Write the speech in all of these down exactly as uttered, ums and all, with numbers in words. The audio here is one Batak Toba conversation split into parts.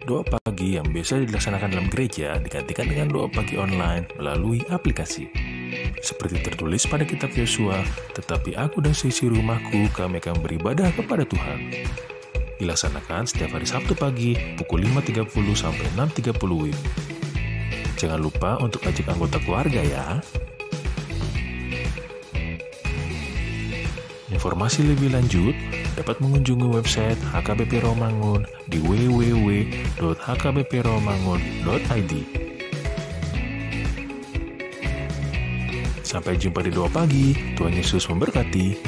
Doa pagi yang biasa dilaksanakan dalam gereja digantikan dengan doa pagi online melalui aplikasi. Seperti tertulis pada kitab Yosua, "Tetapi aku dan seisi rumahku, kami akan beribadah kepada Tuhan." Dilaksanakan setiap hari Sabtu pagi pukul lima tiga puluh sampai enam tiga puluh W I B. Jangan lupa untuk ajak anggota keluarga ya. Informasi lebih lanjut dapat mengunjungi website H K B P Rawamangun di w w w dot h k b p rawamangun dot i d. Sampai jumpa di Doa Pagi. Tuhan Yesus memberkati.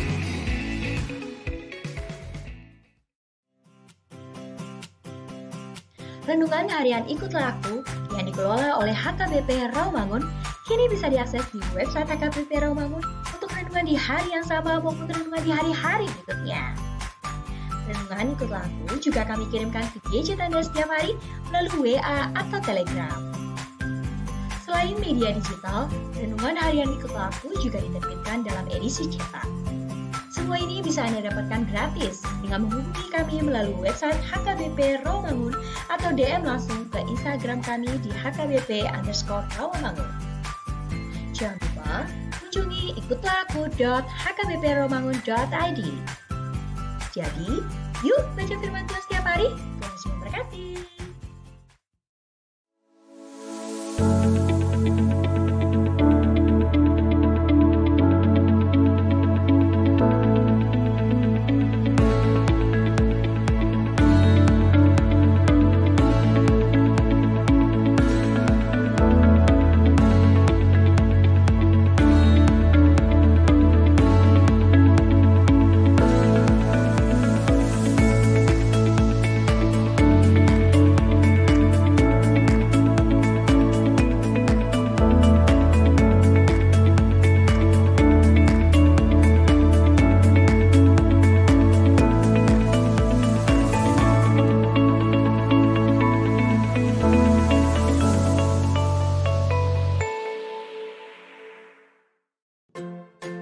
Renungan Harian Ikutlah Aku yang dikelola oleh H K B P Rawamangun kini bisa diakses di website H K B P Rawamangun untuk renungan di hari yang sama maupun renungan di hari-hari berikutnya. Renungan Ikutlah Aku juga kami kirimkan ke gadget Anda setiap hari melalui W A atau Telegram. Selain media digital, Renungan Harian Ikutlah Aku juga diterbitkan dalam edisi cetak. Semua ini bisa Anda dapatkan gratis dengan menghubungi kami melalui website H K B P Rawamangun atau D M langsung ke Instagram kami di H K B P underscore Rawamangun. Jangan lupa kunjungi ikutlah aku dot h k b p rawamangun dot i d. Jadi, yuk baca firman Tuhan setiap hari. Tuhan Yesus memberkati.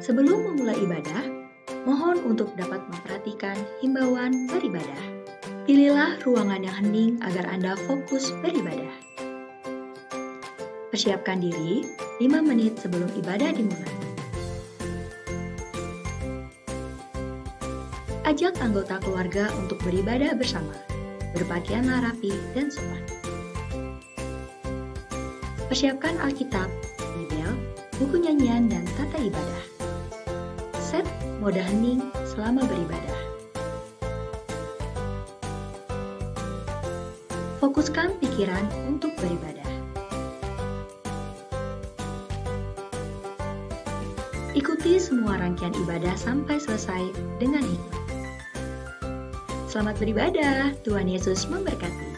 Sebelum memulai ibadah, mohon untuk dapat memperhatikan himbauan beribadah. Pilihlah ruangan yang hening agar Anda fokus beribadah. Persiapkan diri lima menit sebelum ibadah dimulai. Ajak anggota keluarga untuk beribadah bersama. Berpakaianlah rapi dan sopan. Persiapkan Alkitab, Bibel, buku nyanyian, dan tata ibadah. Set mode hening selama beribadah. Fokuskan pikiran untuk beribadah. Ikuti semua rangkaian ibadah sampai selesai dengan hikmat. Selamat beribadah, Tuhan Yesus memberkati.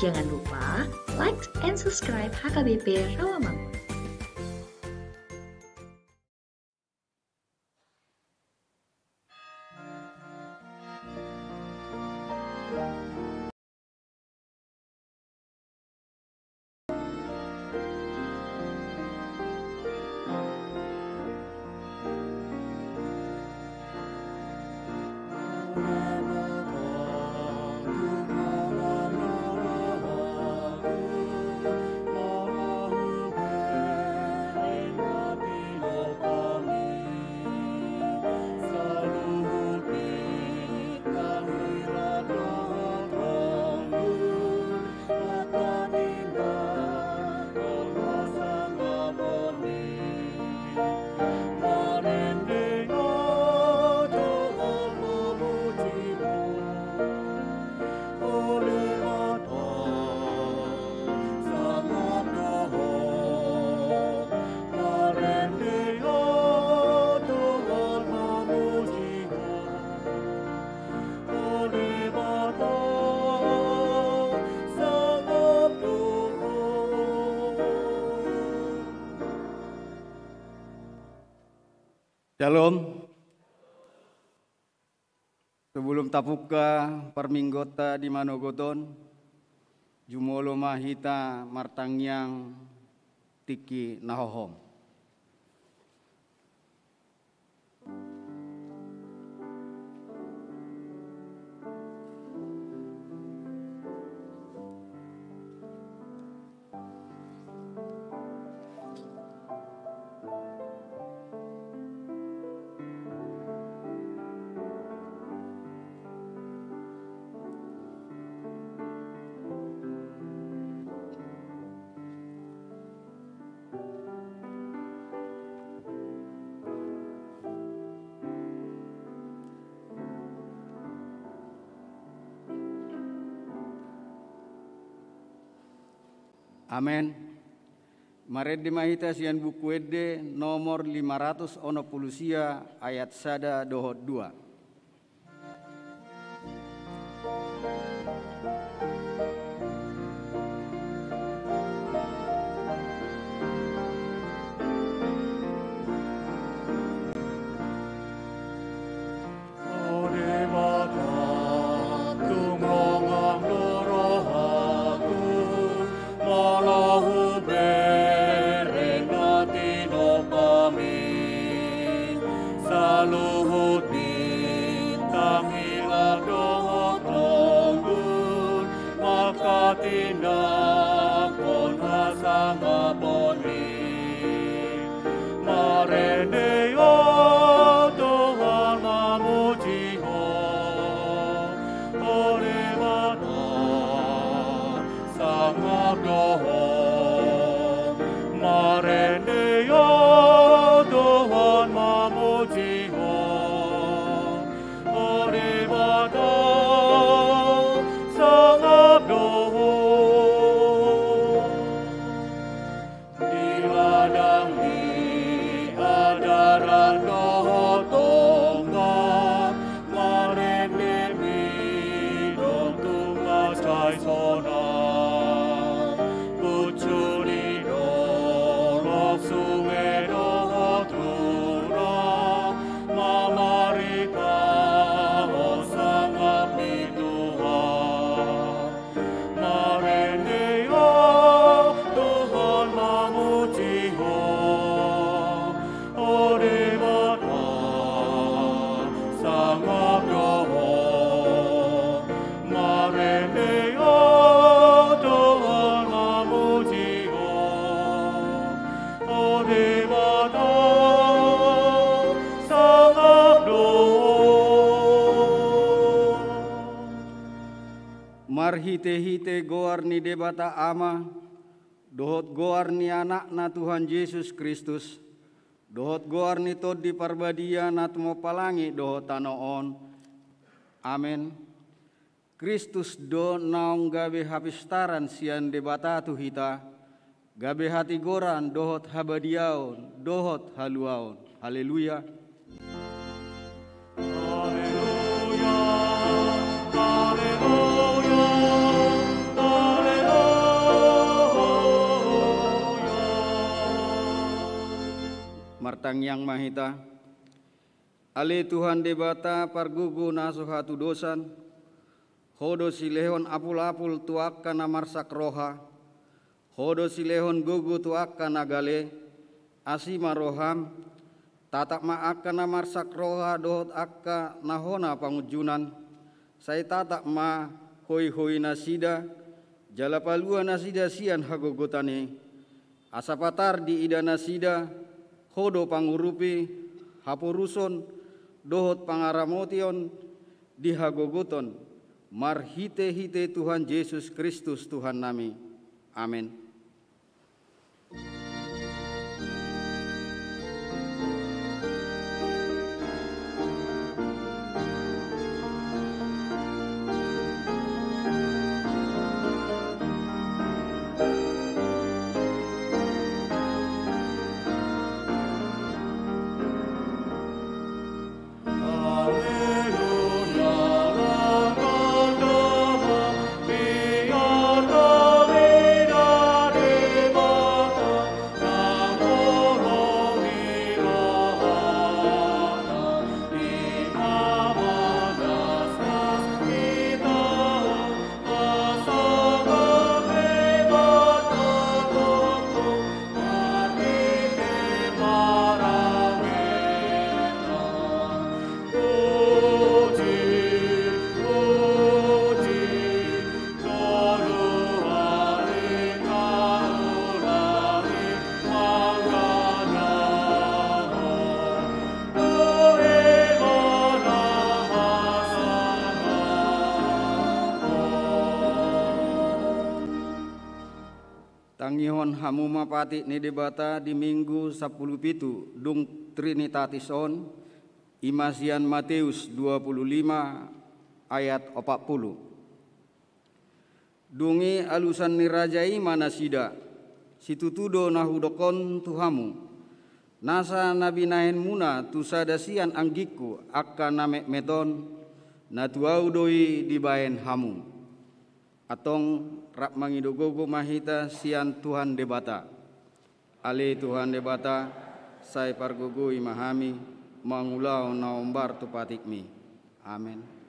Jangan lupa like and subscribe H K B P Rawamangun. Syalom. Sebelum tabuka parmingguonta di manogot on, jumolo ma hita martangiang tingki na hohom. Amen. Marende ma hita sian Buku Ende nomor lima ratus onom pulu sia, ayat sada dohot dua. O Debata, tung longang do rohangku, molo hubereng na tinompaMi. Saluhut bintang hilap dohot rondun mangkatindangkon hasangapon. Marende ahu Tuhan mamuji Ho, o Debata, sangap do Ho. Marende ahu Tuhan mamuji Ho, o Debata, sangap do Ho. Di ladang ni adaran dohot tongga, marende midong tu mansai sonang. Puncu ni dolok, sunge dohot rura, mamaritahon sangap ni Tuhan. Marende ahu Tuhan mamuji Ho, o Debata, sangap do Ho. Marende ahu Tuhan mamuji Ho, o Debata, sangap do Ho. Marhitehite goar ni Debata Ama, dohot goar ni Anakna Tuhan Jesus Kristus, dohot goar ni Tondi Parbadia na tumompa langit dohot tano on. Amen. Kristus do naung gabe hapistaran sian Debata tu hita, gabe hatigoran dohot habadiaon dohot haluaon. Haleluya. Haleluya, haleluya, haleluya. Martangiang ma hita. Ale Tuhan Debata pargogo na so hatudosan, Ho do silehon apulapul tu angka na marsak roha, Ho do silehon gogo tu angka na gale. Asi ma roham, tatap ma angka na marsak roha dohot angka na hona pangunjunan. Sai tatap ma hoihoi nasida, jala palua nasida sian hagogotan i. Asa patar diida nasida, Ho do pangurupi haporuson dohot pangaramotion di hagogoton, marhitehite Tuhan Jesus Kristus Tuhannami. Amen. Tangihon hamu ma patik ni Debata di Minggu sampulu pitu dung Trinitatis on, i ma sian Mateus dua pulu lima ayat opat pulu. Dung i alusan ni raja i ma nasida, Situtu do na hudok on tu hamu: Nasa na binahenmuna tu sada sian anggingku angka na metmet on, na tu ahu do i dibahen hamu. Antong rap mangido gogo ma hita sian Tuhan Debata. Ale Tuhan Debata, sai pargogoi ma hami mangulahon na hombar tu patikmi. Amen.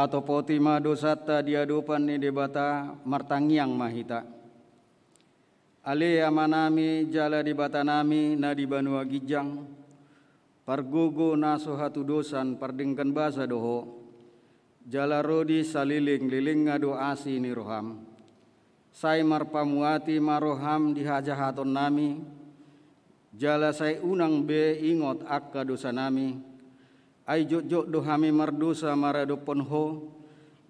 Tatopoti ma dosanta di adopan ni Debata, martangiang ma hita. Ale Amanami jala Debatanami na di banua ginjang, pargogo na so hatudosan pardenggan basa do Ho, jala ro di salelenglelengna do asi ni roham. Sai marpamuati ma roham di hajahatonnami, jala sai unang be ingot angka dosanami. Ai jotjot do hami mardosa maradophon Ho,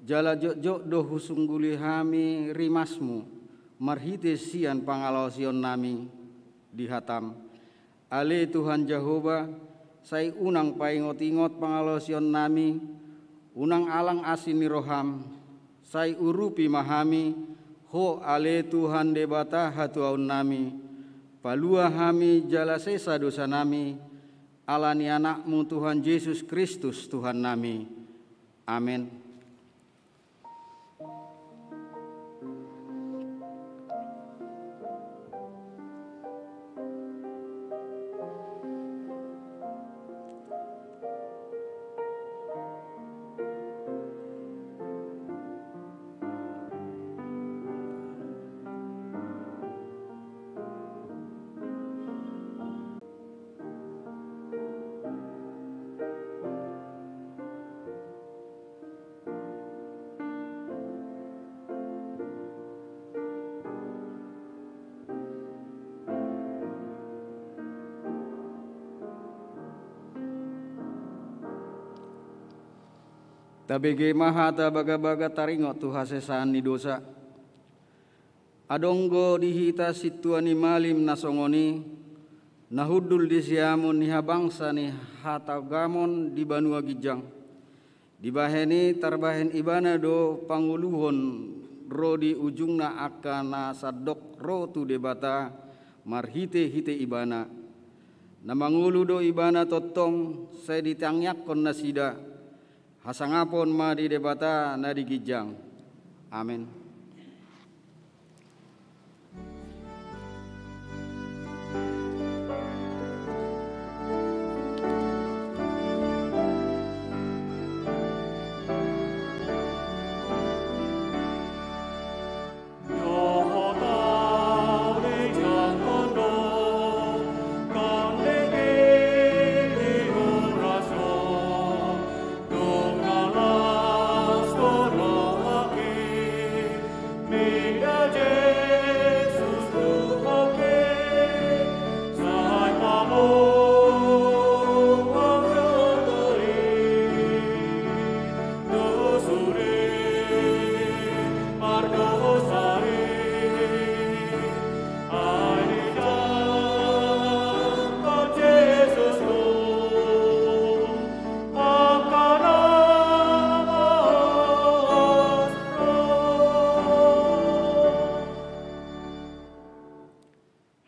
jala jotjot do husungguli hami rimasmu marhite sian pangalaosionnami di hatam. Ale Tuhan Jahowa, sai unang paingotingot pangalaosionnami, unang alang asi ni roham, sai urupi ma hami, Ho ale Tuhan Debata hatuaonnami, palua hami jala sesa dosanami, ala ni Anakmu Tuhan Jesus Kristus Tuhannami. Amen. Tabege ma hata bagabaga taringot tu hasesaan ni dosa. Adong do di hita sintua ni malim na songon i, na hundul di siamun ni habangsa ni hatagamon di banua ginjang. Dibahen i tarbahen ibana do pangoluhon ro di ujungna angka na sandok ro tu Debata marhitehite ibana. Na mangolu do ibana tongtong sai ditangiangkon nasida. Hasangapon ma di Debata na di ginjang. Amen.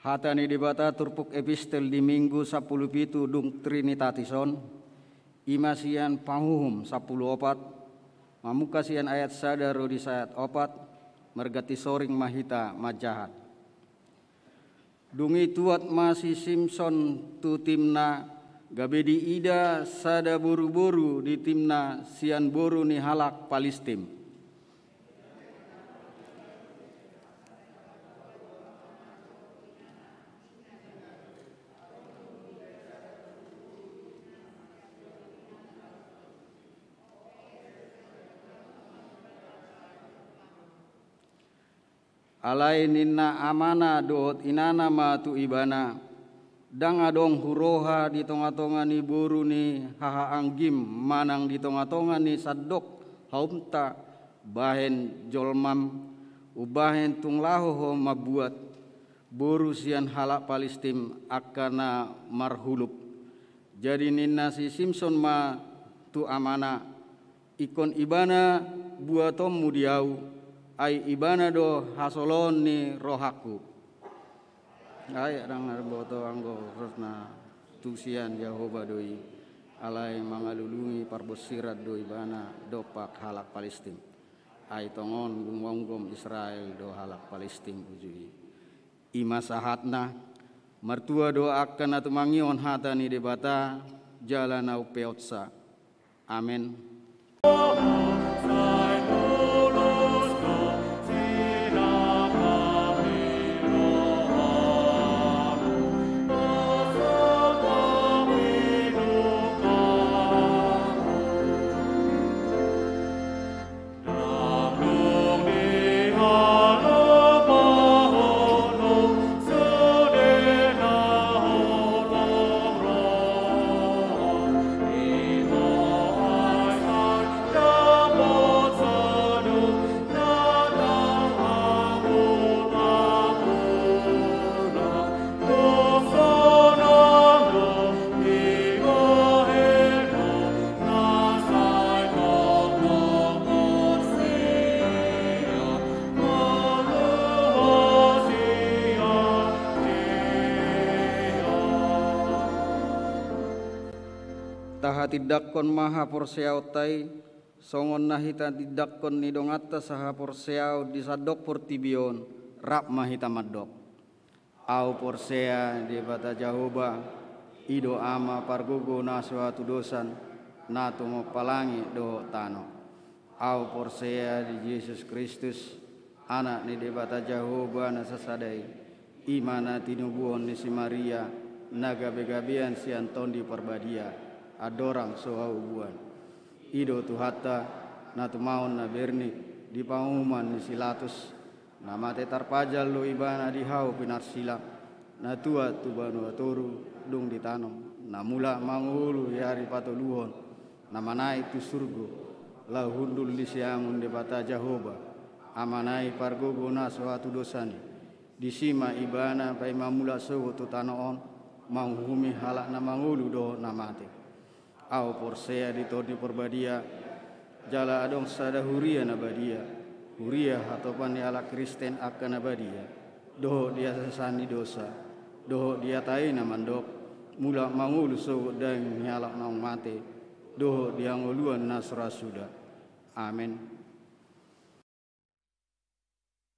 Hata ni Debata turpuk epistel di Minggu sampulu pitu dung Trinitatis on, i ma sian Panguhum sampulu opat, mamungka sian ayat sada ro di ayat opat, marganti soring ma hita manjaha. Dung i tuat ma si Simson tu Timna, gabe diida sada boruboru di Timna sian boru ni halak Palistim. Alai ninna amana dohot inana ma tu ibana: Ndang adong huroha di tongatonga ni boru ni hahaanggim manang di tongatonga ni sandok haumta bahen jolmam, umbahen tung laho ho mambuat boru sian halak Palistim angka na marhulup. Jadi ninna si Simson ma tu amana: Ingkon ibana buatonmu di ahu, ai ibana do hasoloon ni rohangku. Ai ndang na boto anggo rosna, tu sian Jahowa do i, alai mangalulungi parbonsiran do ibana dompak halak Palistim. Ai tongon gumomgom Israel do halak Palistim uju i. I ma sahatna. Martua do angka na tumangihon hata ni Debata jala na umpeopsa. Amen. Tahatindangkon ma haporseaonta i, songon na hinahatindangkon ni donganta sahaporseaon di sandok portibi on, rap ma hita mandok. Ahu porsea Debata Jahowa, i do Ama pargogo na so hatudosan, na tumompa langit dohot tano. Ahu porsea di Jesus Kristus, Anak ni Debata Jahowa na sasada i, i ma na tinubuhon ni si Maria, na gabegabean sian Tondi Parbadia, andorang so haubuan. I do Tuhanta, na tumaon na bernik di panguhuman ni si Latus, na mate tarpajal do ibana di hau pinarsilang, na tuat tu banua toru, dung ditanom, na mulak mangolu di ari patoluhon, na manaek tu surgo, laho hundul di siamun Debata Jahowa, Amana i pargogo na so hatudosan i. Disi ma ibana paima mulak sogot tu tano on, manguhumi halak na mangolu dohot na mate. Ahu porsea di Tondi Parbadia, jala adong sada huria na badia, huria hatopan ni halak Kristen angka na badia, dohot di hasesaan ni dosa, dohot di hata i na mandok, mulak mangolu sogot daging ni halak naung mate, dohot di hangoluan na so ra suda. Amen.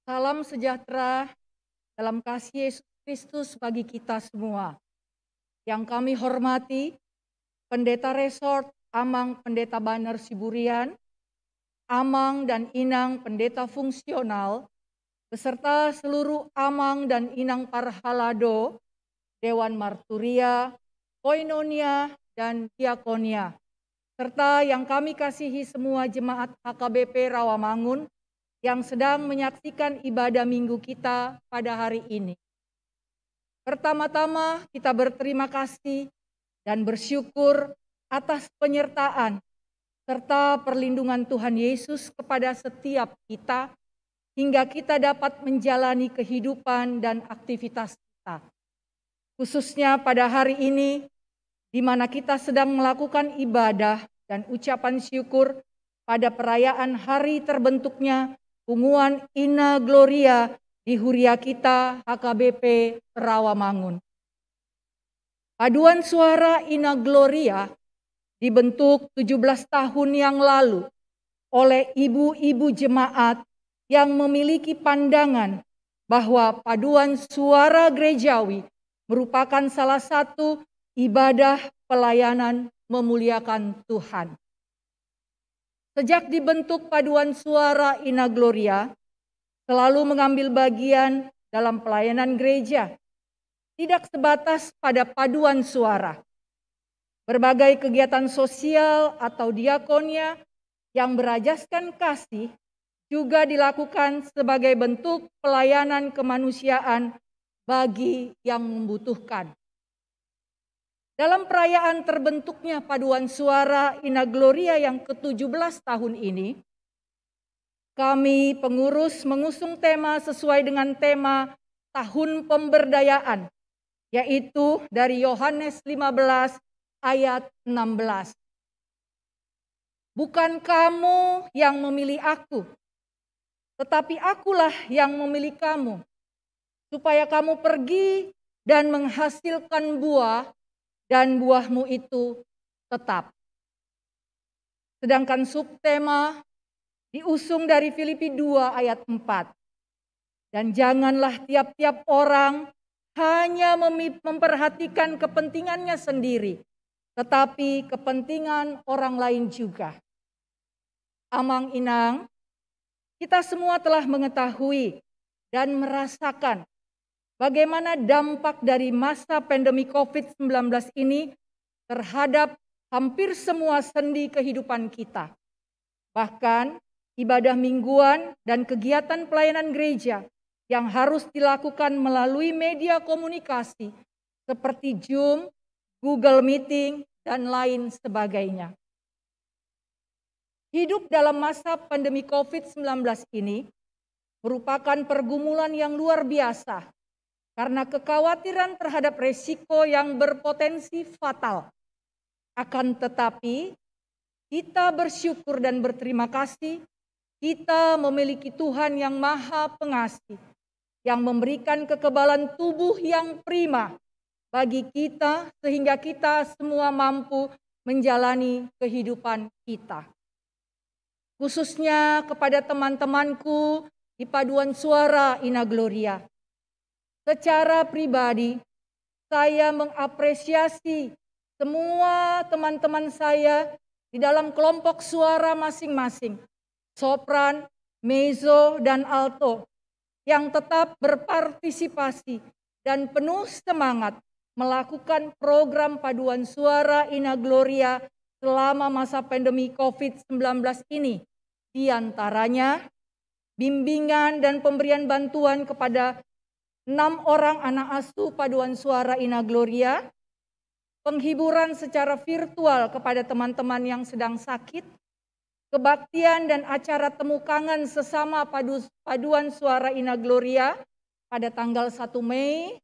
Salam sejahtera dalam kasih Yesus Kristus bagi kita semua. Yang kami hormati, Pendeta Resort Amang Pendeta Banner Siburian, Amang dan Inang Pendeta Fungsional, beserta seluruh Amang dan Inang Parhalado, Dewan Marturia, Koinonia, dan Diakonia, serta yang kami kasihi semua jemaat H K B P Rawamangun yang sedang menyaksikan ibadah minggu kita pada hari ini. Pertama-tama, kita berterima kasih dan bersyukur atas penyertaan serta perlindungan Tuhan Yesus kepada setiap kita, hingga kita dapat menjalani kehidupan dan aktivitas kita. Khususnya pada hari ini, di mana kita sedang melakukan ibadah dan ucapan syukur pada perayaan hari terbentuknya Punguan Inna Gloria di huria kita H K B P Rawamangun. Paduan Suara Ina Gloria dibentuk tujuh belas tahun yang lalu oleh ibu-ibu jemaat yang memiliki pandangan bahwa paduan suara gerejawi merupakan salah satu ibadah pelayanan memuliakan Tuhan. Sejak dibentuk Paduan Suara Ina Gloria, selalu mengambil bagian dalam pelayanan gereja, tidak sebatas pada paduan suara. Berbagai kegiatan sosial atau diakonia yang berajaskan kasih juga dilakukan sebagai bentuk pelayanan kemanusiaan bagi yang membutuhkan. Dalam perayaan terbentuknya Paduan Suara Ina Gloria yang ketujuh belas tahun ini, kami pengurus mengusung tema sesuai dengan tema Tahun Pemberdayaan, yaitu dari Yohanes lima belas ayat enam belas. "Bukan kamu yang memilih aku, tetapi akulah yang memilih kamu, supaya kamu pergi dan menghasilkan buah, dan buahmu itu tetap." Sedangkan subtema diusung dari Filipi dua ayat empat. "Dan janganlah tiap-tiap orang hanya memi-, memperhatikan kepentingannya sendiri, tetapi kepentingan orang lain juga." Amang Inang, kita semua telah mengetahui dan merasakan bagaimana dampak dari masa pandemi covid sembilan belas ini terhadap hampir semua sendi kehidupan kita. Bahkan, ibadah mingguan dan kegiatan pelayanan gereja yang harus dilakukan melalui media komunikasi seperti Zoom, Google Meeting, dan lain sebagainya. Hidup dalam masa pandemi covid sembilan belas ini merupakan pergumulan yang luar biasa karena kekhawatiran terhadap resiko yang berpotensi fatal. Akan tetapi, kita bersyukur dan berterima kasih, kita memiliki Tuhan yang Maha Pengasih, yang memberikan kekebalan tubuh yang prima bagi kita, sehingga kita semua mampu menjalani kehidupan kita. Khususnya kepada teman-temanku di Paduan Suara Ina Gloria. Secara pribadi, saya mengapresiasi semua teman-teman saya di dalam kelompok suara masing-masing, sopran, mezzo, dan alto, yang tetap berpartisipasi dan penuh semangat melakukan program Paduan Suara Ina Gloria selama masa pandemi covid sembilan belas ini, di antaranya bimbingan dan pemberian bantuan kepada enam orang anak asuh Paduan Suara Ina Gloria, penghiburan secara virtual kepada teman-teman yang sedang sakit, kebaktian dan acara temu kangen sesama padu-, Paduan Suara Ina Gloria pada tanggal satu Mei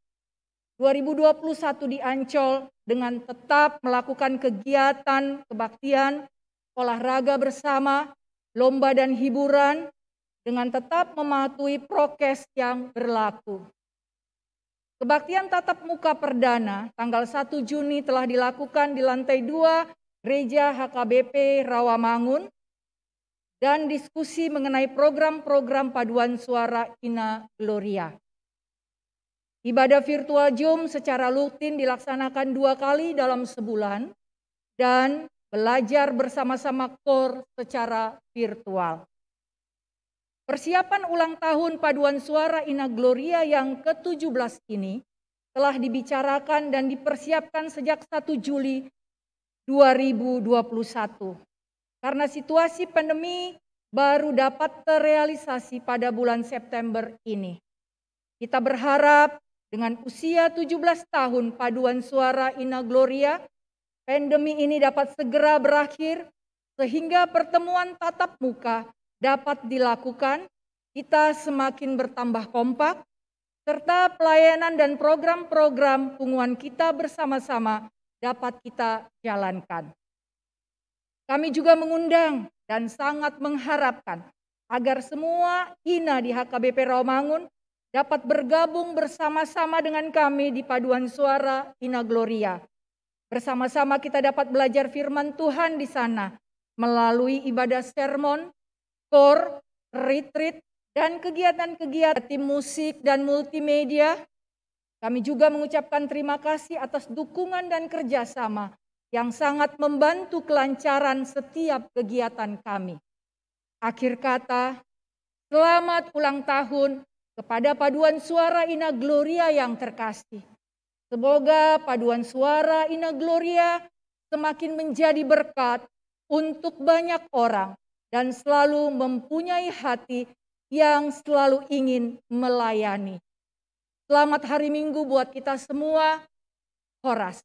dua ribu dua puluh satu di Ancol dengan tetap melakukan kegiatan kebaktian, olahraga bersama, lomba dan hiburan, dengan tetap mematuhi prokes yang berlaku. Kebaktian tatap muka perdana tanggal satu Juni telah dilakukan di lantai dua Gereja H K B P Rawamangun dan diskusi mengenai program-program Paduan Suara Ina Gloria. Ibadah virtual Zoom secara rutin dilaksanakan dua kali dalam sebulan dan belajar bersama-sama kor secara virtual. Persiapan ulang tahun Paduan Suara Ina Gloria yang ketujuh belas ini telah dibicarakan dan dipersiapkan sejak satu Juli dua ribu dua puluh satu. Karena situasi pandemi baru dapat terrealisasi pada bulan September ini. Kita berharap dengan usia tujuh belas tahun Paduan Suara Ina Gloria, pandemi ini dapat segera berakhir sehingga pertemuan tatap muka dapat dilakukan, kita semakin bertambah kompak, serta pelayanan dan program-program punguan kita bersama-sama dapat kita jalankan. Kami juga mengundang dan sangat mengharapkan agar semua ina di H K B P Rawamangun dapat bergabung bersama-sama dengan kami di paduan suara Ina Gloria. Bersama-sama kita dapat belajar firman Tuhan di sana melalui ibadah sermon, kor, retreat, dan kegiatan-kegiatan tim musik dan multimedia. Kami juga mengucapkan terima kasih atas dukungan dan kerjasama yang sangat membantu kelancaran setiap kegiatan kami. Akhir kata, selamat ulang tahun kepada paduan suara Ina Gloria yang terkasih. Semoga paduan suara Ina Gloria semakin menjadi berkat untuk banyak orang dan selalu mempunyai hati yang selalu ingin melayani. Selamat hari Minggu buat kita semua. Horas.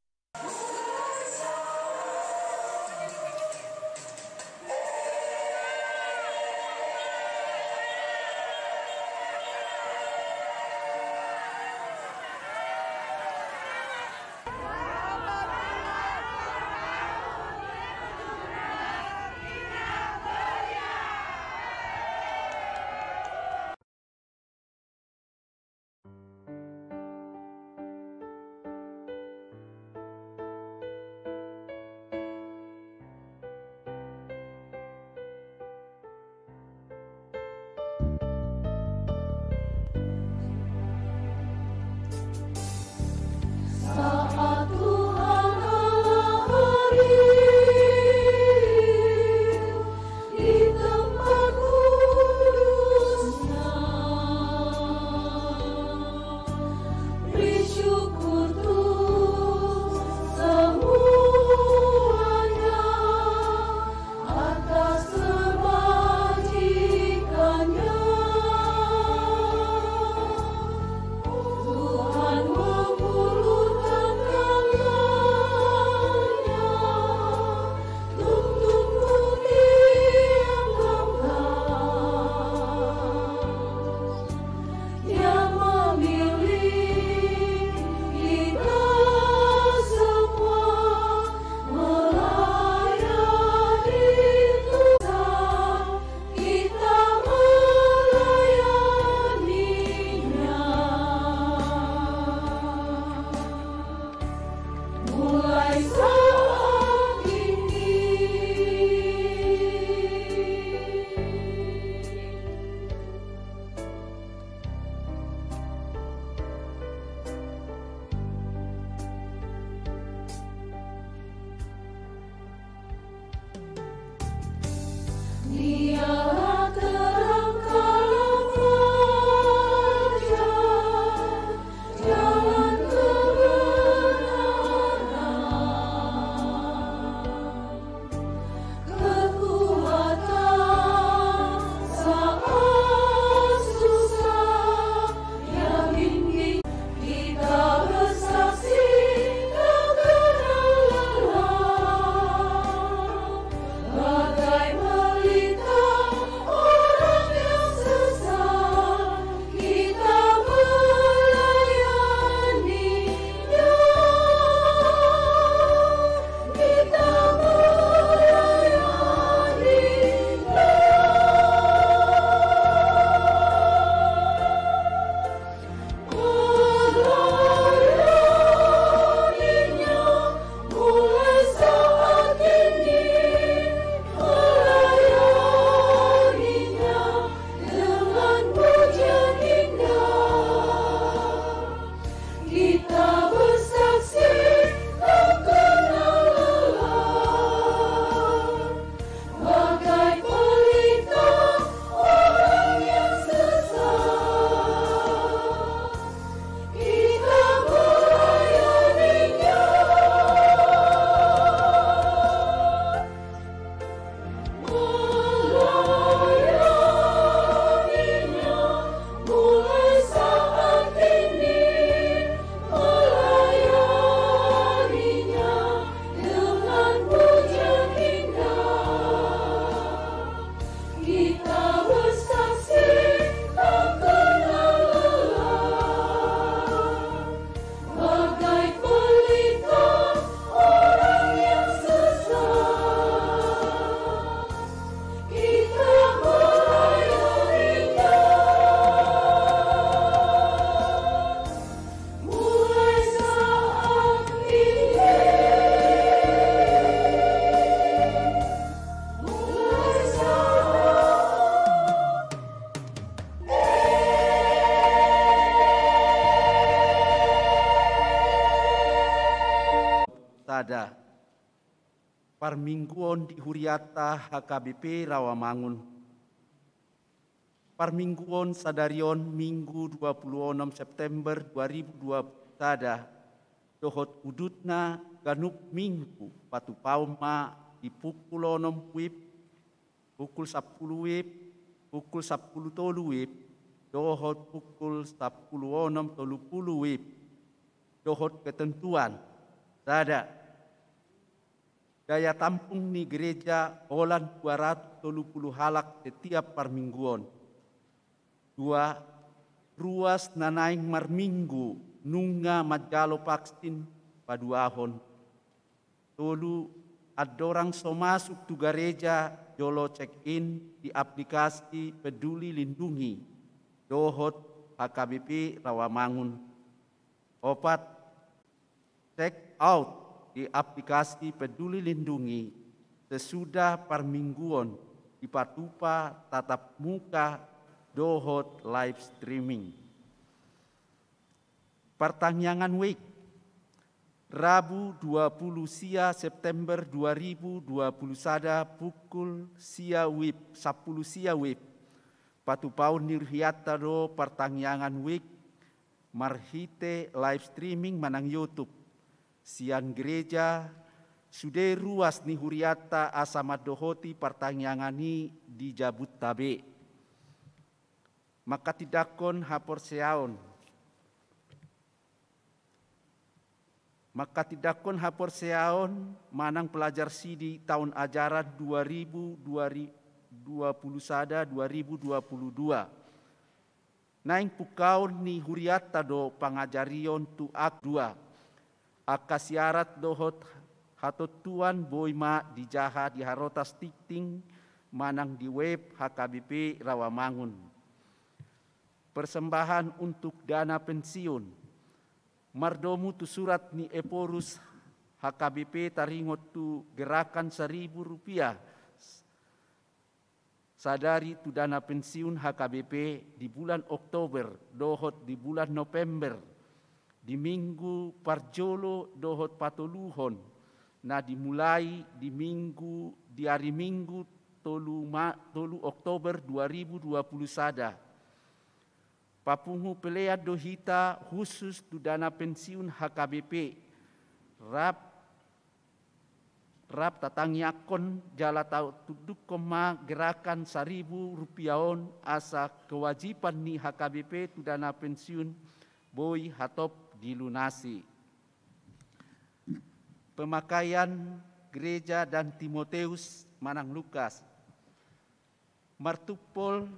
sada. Parmingguon di hurianta H K B P Rawamangun. Parmingguon sadari on Minggu dua puluh onom September dua ribu dua puluh sada, dohot udutna ganup Minggu patupaon ma di pukul onom wib, pukul sampulu wib, pukul sampulu tolu wib, dohot pukul sampulu onom tolu pulu wib, dohot ketentuan sada. Daya tampung ni gereja holan dua ratus tolu pulu halak setiap parmingguon. Dua, ruas na naeng marminggu nunga manjalo vaksin paduahon. Tolu, andorang so masuk tu gareja jolo check in di aplikasi Peduli Lindungi dohot H K B P Rawamangun. Opat, check out di aplikasi Peduli Lindungi sesudah parmingguon dipatupa tatap muka dohot live streaming. Partangiangan wijk, Rabu dua puluh sia September dua ribu dua puluh sada pukul sia wib, sampulu sia wib. Patupaon ni hurianta do partangiangan wijk marhite live streaming manang YouTube. Sian gereja, sude ruas ni hurianta asa mandohoti partangiangan i di jabunta be. Manghatindanghon haporseaon. Manghatindanghon haporseaon manang pelajar sidi taon ajaran dua ribu dua puluh sada dua ribu dua puluh dua. Naeng pungkaon ni hurianta do pangajarion tu angka dua. Angka siarat dohot hatontuan boi ma dijaha di harotas tingting manang di web H K B P Rawamangun. Persembahan untuk dana pensiun. Mardomu tu surat ni Ephorus H K B P taringot tu gerakan seribu rupiah sadari tu dana pensiun H K B P di bulan Oktober dohot di bulan November, di minggu parjolo dohot patoluhon, na dimulai di minggu, di ari Minggu tolu ma-, tolu Oktober dua ribu dua puluh sada. Papungu pelean do hita khusus tu dana pensiun H K B P. Rap, rap tatangiangkon jala tatundukkon ma gerakan saribu rupiah on asa kewajiban ni H K B P tu dana pensiun boi hatop dilunasi. Pemakaian gereja dan Timoteus manang Lukas. Martumpol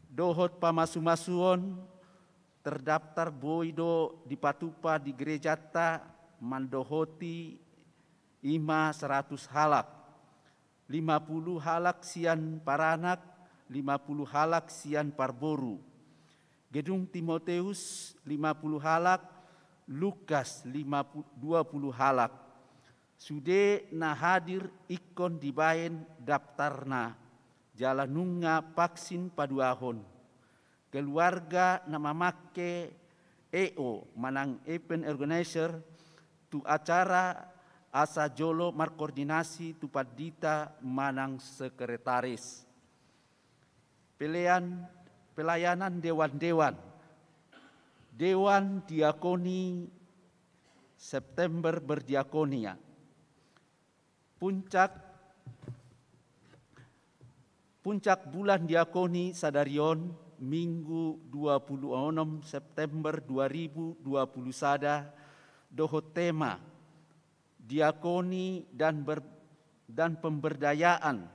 dohot pamasumasuon terdaftar boi do dipatupa di gerejanta mandohoti i ma seratus halak, lima puluh halak sian paranak, lima puluh halak sian parboru. Gedung Timoteus lima puluh halak, Lukas lima puluh, dua puluh halak. Sude na hadir ingkon dibaen daftarna jala nunga vaksin paduahon. Keluarga na mamangke E O manang event organizer tu acara asa jolo markoordinasi tu pandita manang sekretaris. Pelean, pelayanan dewan-dewan. Dewan Diakoni September Berdiakonia. Puncak, puncak bulan diakoni sadari on, Minggu dua puluh onom September dua ribu dua puluh sada, dohot tema Diakoni dan ber-, dan Pemberdayaan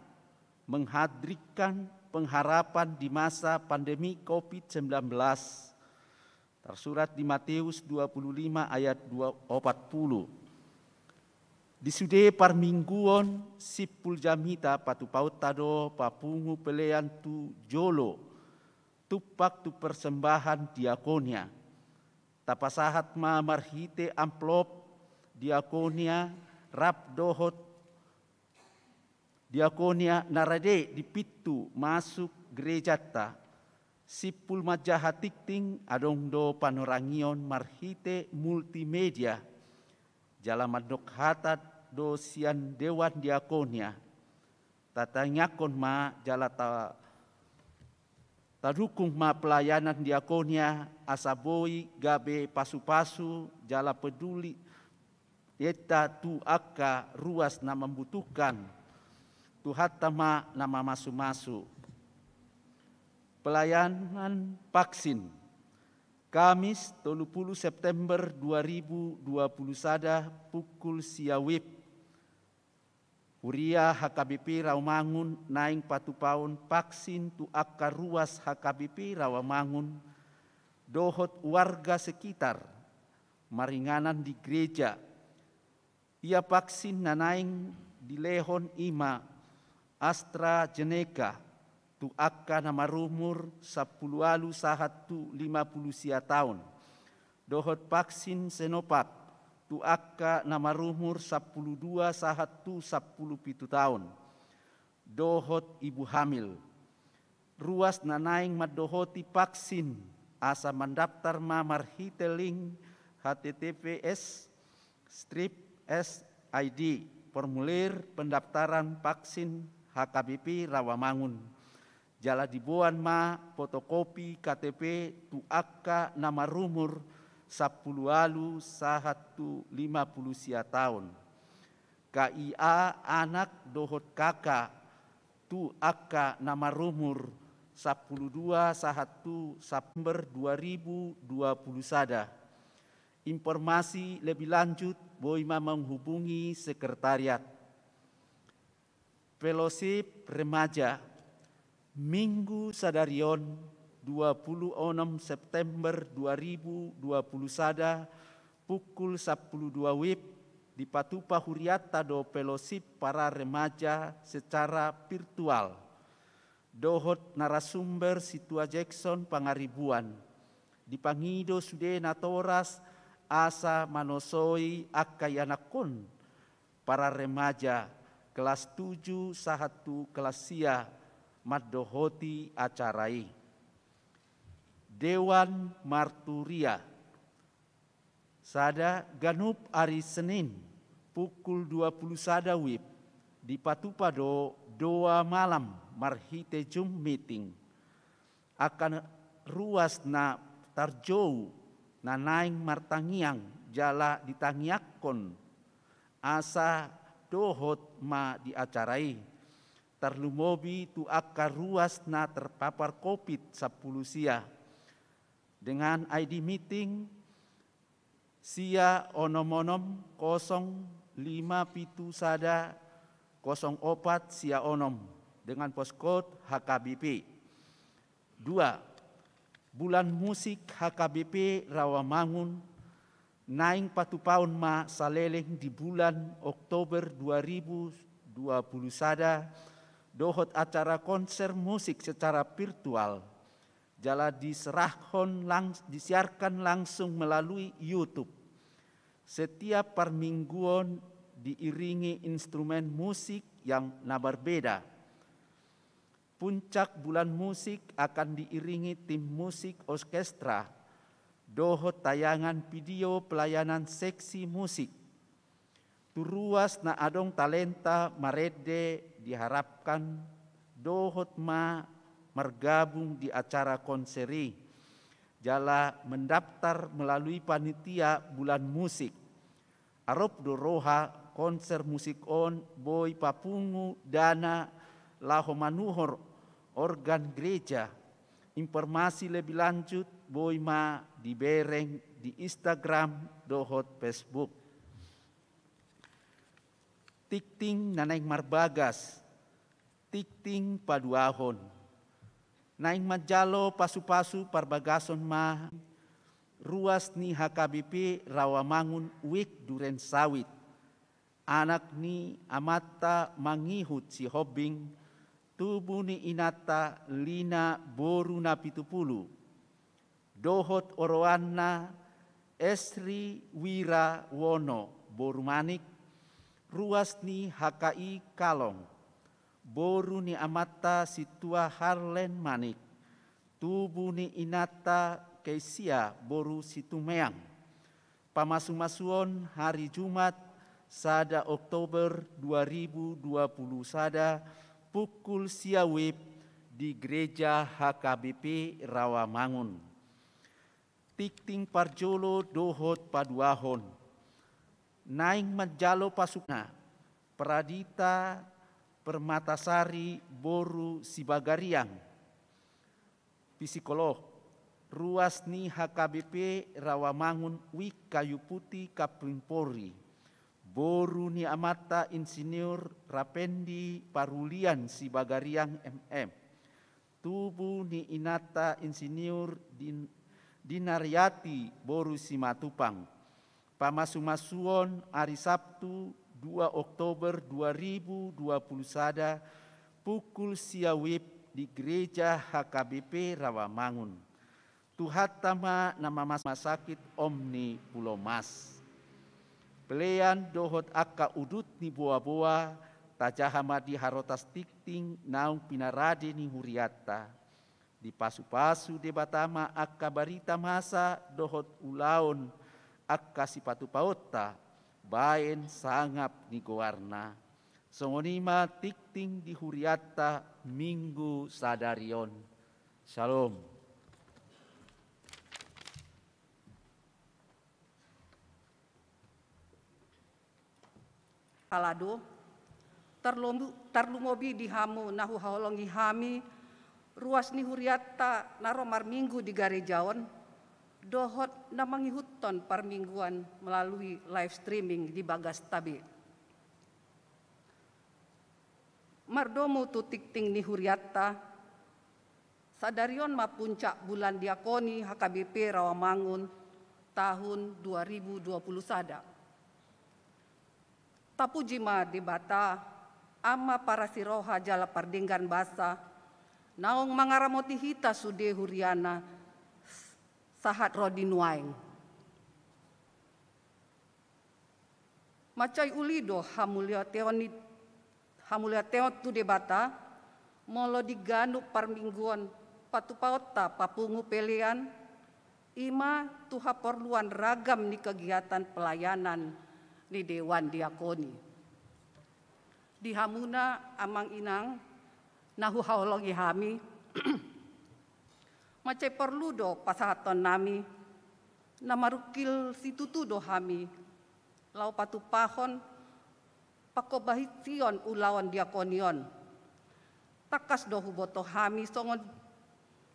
Menghadirkan Pengharapan di Masa Pandemi covid sembilan belas. Tarsurat di Mateus dua puluh lima ayat dua, opat puluh. Di sude parmingguon simpul jamita patupaonta do papungu pelean tu jolo, tumpak tu persembahan diakonia. Tapasahat ma marhite amplop diakonia rap dohot diakonia na rade di pintu masuk gerejanta. Simpul manjaha tingting adong do panorangion marhite multimedia. Jala mandok hata do sian Dewan Diakonia, tatangiangkon ma jala ta, tadukung ma pelayanan diakonia asa boi gabe pasu-pasu jala peduli enta tu angka ruas na membutuhkan. Tuhanta ma na mamasu-masu. Pelayanan vaksin. Kamis, tolu pulu September dua ribu dua pulu sada, pukul sia WIB. Huria H K B P Rawamangun naeng patupaon vaksin tu angka ruas H K B P Rawamangun dohot warga sekitar, maringanan di gereja. Ia vaksin na naeng dilehon i ma AstraZeneca tu angka na marumur sampulu ualu sahat tu lima pulu sia taon, dohot vaksin Sinovac tu angka na marumur sampulu dua sahat tu sampulu pitu taon, dohot ibu hamil. Ruas na naeng mandohoti vaksin asa mandaptar ma marhite link H T T P S strip S I D, formulir pendaftaran vaksin H K B P Rawamangun. Jala diboan ma fotokopi K T P tu angka na marumur sampulu ualu sahat tu lima pulu sia taon. K I A anak dohot K K tu angka na marumur sampulu dua sahat tu September dua ribu dua pulu sada. Informasi lebih lanjut boi ma menghubungi sekretariat. Fellowship Remaja, Minggu sadari on, dua pulu onom September dua ribu dua pulu sada, pukul sampulu dua WIB, dipatupa hurianta do fellowship para remaja secara virtual. Dohot narasumber Sintua Jackson Pangaribuan. Dipangido sude natoras asa manosoi angka ianakhon para remaja kelas tujuh sahat tu kelas sia mandohoti acara i. Dewan Marturia. Sada, ganup ari Senin, pukul dua pulu sada WIB, dipatupa do doa malam marhite Zoom meeting. Angka ruas na tarjou na naeng martangiang jala ditangiangkon asa dohot ma di acara i. Tarlumobi tu angka ruas na terpapar covid sampulu sia. Dengan I D meeting sia onom onom kosong lima pitu sada kosong opat sia onom dengan postcode H K B P. Dua, Bulan Musik H K B P Rawamangun naeng patupaon ma saleleng di bulan Oktober dua ribu dua pulu sada dohot acara konser musik secara virtual. Jala diserahkon langs-, disiarkan langsung melalui YouTube. Setiap parmingguon diiringi instrumen musik yang na berbeda. Puncak Bulan Musik akan diiringi tim musik orkestra dohot tayangan video pelayanan seksi musik. Tu ruas na adong talenta marende diharapkan dohot ma margabung di acara konser i jala mendaftar melalui panitia Bulan Musik. Arop do roha konser musik on boi papungu dana laho manuhor organ gereja. Informasi lebih lanjut boi ma dibereng di Instagram dohot Facebook. Tingting na naeng marbagas, tingting paduahon. Naeng manjalo pasu-pasu parbagason ma ruas ni H K B P Rawamangun Wijk Durensawit. Anak ni amanta Mangihut Sihombing, tubu ni inanta Lina boru Napitupulu. Dohot oroanna Esri Wira Wono boru Manik, ruas ni H K I Kalong, boru ni amanta Sintua Harlen Manik, tubu ni inanta Kesia boru Situmeang. Pamasumasuon hari Jumat sada Oktober dua ribu dua puluh sada pukul sia wib di Gereja H K B P Rawamangun. Tingting parjolo dohot paduahon. Naeng manjalo pasupasuna Pradita Permatasari boru Sibagariang, psikolog, ruas ni H K B P Rawamangun Wik Kayu Putih Kapling Polri, boru ni amanta Insinyur Rapendi Parulian Sibagariang M M, tubu ni inanta Insinyur Din-, Dinariati boru Simatupang. Pamasumasuon ari Sabtu dua Oktober dua ribu dua puluh sada pukul sia wib di Gereja H K B P Rawamangun. Tuhanta ma na mamasu Rumah Sakit Omni Pulau Mas. Pelean dohot angka udut ni boaboa tajaha ma di harotas tingting naung pinarade ni hurianta. Dipasupasu Debata ma angka barita masa dohot ulaon angka sipatupaonta baen sangap ni goarna. Songon i ma tingting di hurianta Minggu sadari on. Syalom. Halado, tarlomu-, tarlumobi di hamu na huhaholongi hami, ruas ni hurianta na ro marminggu di gareja on, dohot na mangihuthon parmingguan melalui live streaming di bagasta be. Mardomu tu tingting ni hurianta, sadari on ma puncak bulan diakoni H K B P Rawamangun tahun dua ribu dua puluh sada. Tapuji ma Debata, Ama parasi roha jala pardenggan basa, naung mangaramoti hita sude huriana sahat ro di nuaeng. Mansai uli do hamuliateon ni, hamuliateon tu Debata, molo di ganup parmingguon patupaonta papungu pelean, i ma tu haporluan ragam ni kegiatan pelayanan ni Dewan Diakoni. Di hamuna amang inang na huhaholongi hami, mansai porlu do pasahatonnami, na marungkil situtu do hami, laho patupahon pangkobahision ulaon diakoni on. Tangkas do huboto hami songon,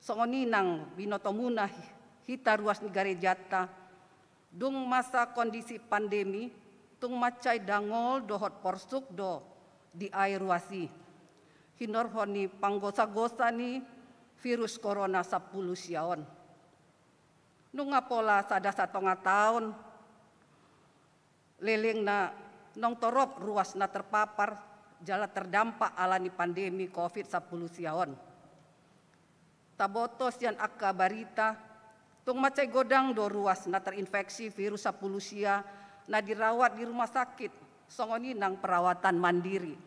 songon i nang binotomuna hi-, hita ruas ni garejanta, dung masa kondisi pandemi, tung mansai dangol dohot porsuk do di ai ruas i, hinorhon ni panggosagosa ni virus korona sampulu sia on. Nunga pola sada satonga taon lelengna naung torop ruas na terpapar jala terdampak ala ni pandemi covid sampulu sia on. Taboto sian angka barita, tung mansai godang do ruas na terinfeksi virus sampulu sia na dirawat di rumah sakit, songon i nang perawatan mandiri.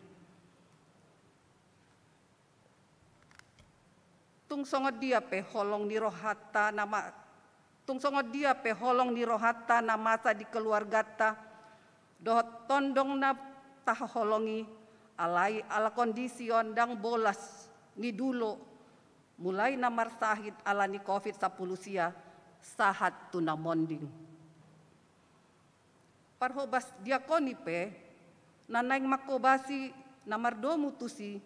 Tung songon dia pe holong ni rohanta na ma-, tung songon dia pe holong ni rohanta na masa di keluarganta, dohot tondong na tahaholongi, alai ala kondisi on ndang bolas ni dulo, mulai na marsahit ala ni covid sampulu sia, sahat tu na monding. Parhobas diakoni pe, na naeng manghobasi na mardomu tusi,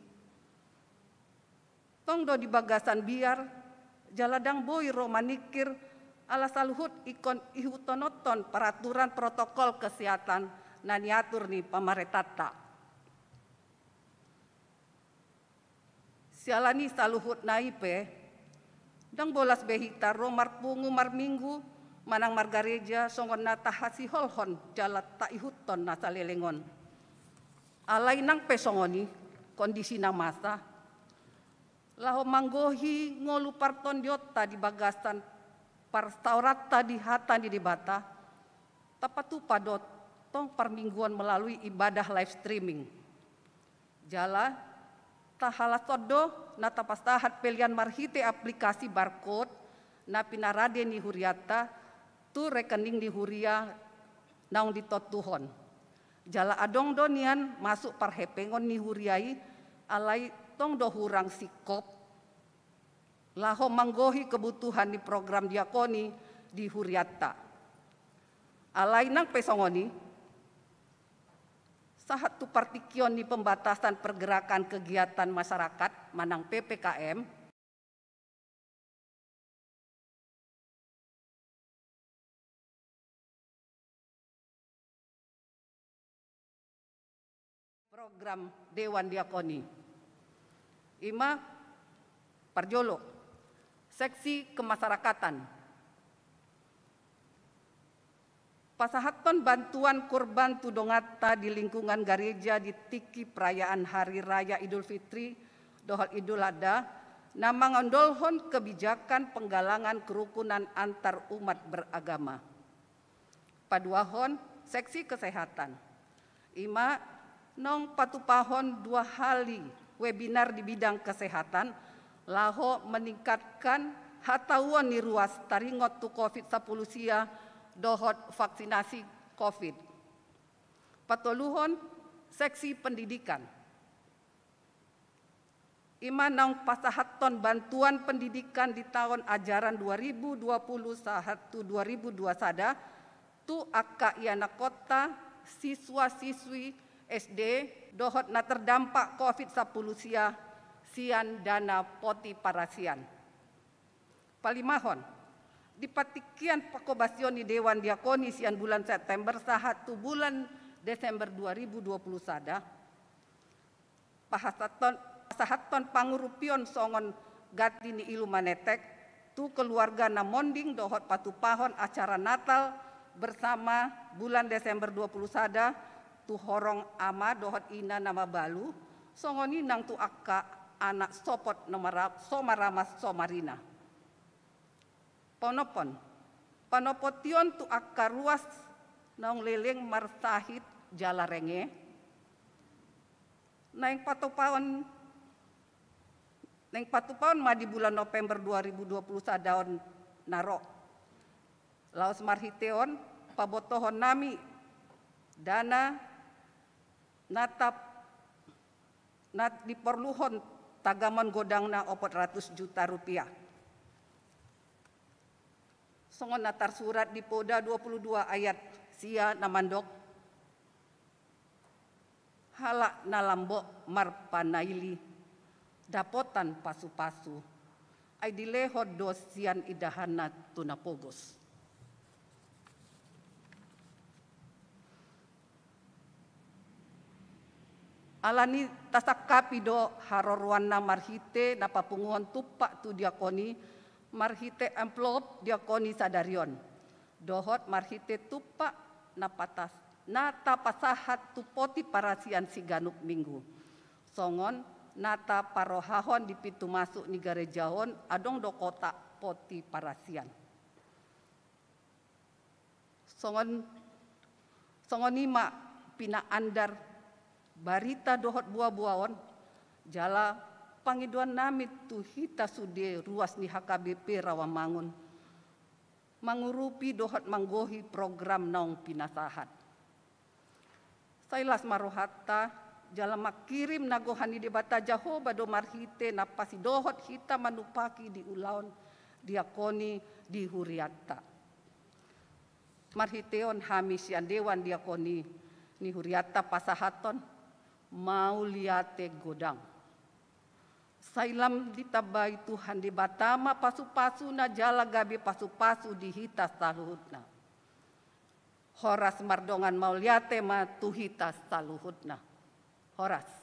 tong do di bagasan biar, jala ndang boi ro maningkir, ala saluhut ingkon ihuthononhon peraturan protokol kesehatan na niatur ni pamarentanta. Siala ni saluhutna i pe, ndang bolas be hita ro marpungu marminggu manang margareja songon na tahasiholhon jala taihuthon na saleleng on. Alai nang pe songon i kondisi na masa, laho manggohi ngolu partondionta di bagasan parsaoranta di hata ni Debata, tapatupa do tong parmingguon melalui ibadah live streaming. Jala, tahalashon do na tapasahat pelean marhite aplikasi barcode na pinarade ni hurianta, tu rekening ni huria naung ditontuhon. Jala adong do nian masuk parhepengon ni huria i, alai tong do hurang singkop laho manggohi kebutuhan ni program diakoni di hurianta. Alai nang pe songon i, sahat tu partingkian ni pembatasan pergerakan kegiatan masyarakat manang P P K M, program Dewan Diakoni. I ma parjolo, seksi kemasyarakatan. Pasahathon bantuan kurban tu donganta di lingkungan gareja di tingki perayaan Hari Raya Idul Fitri dohot Idul Adha, na mangondolhon kebijakan penggalangan kerukunan antar umat beragama. Paduahon, seksi kesehatan. I ma naung patupahon dua hali webinar di bidang kesehatan, laho meningkatkan hatauon ni ruas taringot tu covid sampulu sia dohot vaksinasi covid. Patoluhon, seksi pendidikan. I ma naung pasahathon bantuan pendidikan di taon ajaran dua ribu dua puluh sahat tu dua ribu dua sada, tu angka ianakhonta siswa-siswi S D dohot na terdampak covid sampulu sia sian dana poti parasian. Palimahon, di partingkian panghobasion ni Dewan Diakoni sian bulan September sahat tu bulan Desember dua ribu dua puluh sada, pasahathon, pasahathon pangurupion songon ganti ni ilu manetek tu keluarga na monding dohot patupahon acara Natal bersama bulan Desember dua puluh sada tu horong ama dohot ina na mabalu, songon i nang tu angka anak sopot na mara-, so maramas so marina. Paonomhon, panopotion tu angka ruas naung leleng marsahit jala renge. Naeng patupaon, naeng patupaon ma di bulan November dua ribu dua puluh sada on na ro. Laos marhite on pabotohon nami dana na tap-, na diporluhon tagamon godangna opat ratus juta rupiah. Songon na tarsurat di Poda dua puluh dua ayat sia na mandok, halak na lambok marpanaili dapotan pasu-pasu, ai dilehon do sian indahanna tu na pogos. Alani tasangkapi do haroroanna marhite na papunguhon tumpak tu diakoni marhite amplop diakoni sadari on, dohot marhite tumpak na patas-, na tapasahat tu poti parasian siganup minggu. Songon na taparrohahon di pintu masuk ni gareja on adong do kotak poti parasian. Songon, songon i ma pinaandar barita dohot bua-bua on, jala pangidoan nami tu hita sude ruas ni H K B P Rawamangun mangurupi dohot manggohi program naung pinasahat. Sai las ma rohanta jala mangkirim na gohan ni Debata Jahowa do marhite na pasidohot hita manumpaki di ulaon diakoni di hurianta. Marhite on hami sian Dewan Diakoni ni hurianta pasahathon mauliate godang. Sai lam ditambai Tuhan Debata ma pasu-pasuna jala gabe pasu-pasu di hita saluhutna. Horas mardongan mauliate ma tu hita saluhutna. Horas.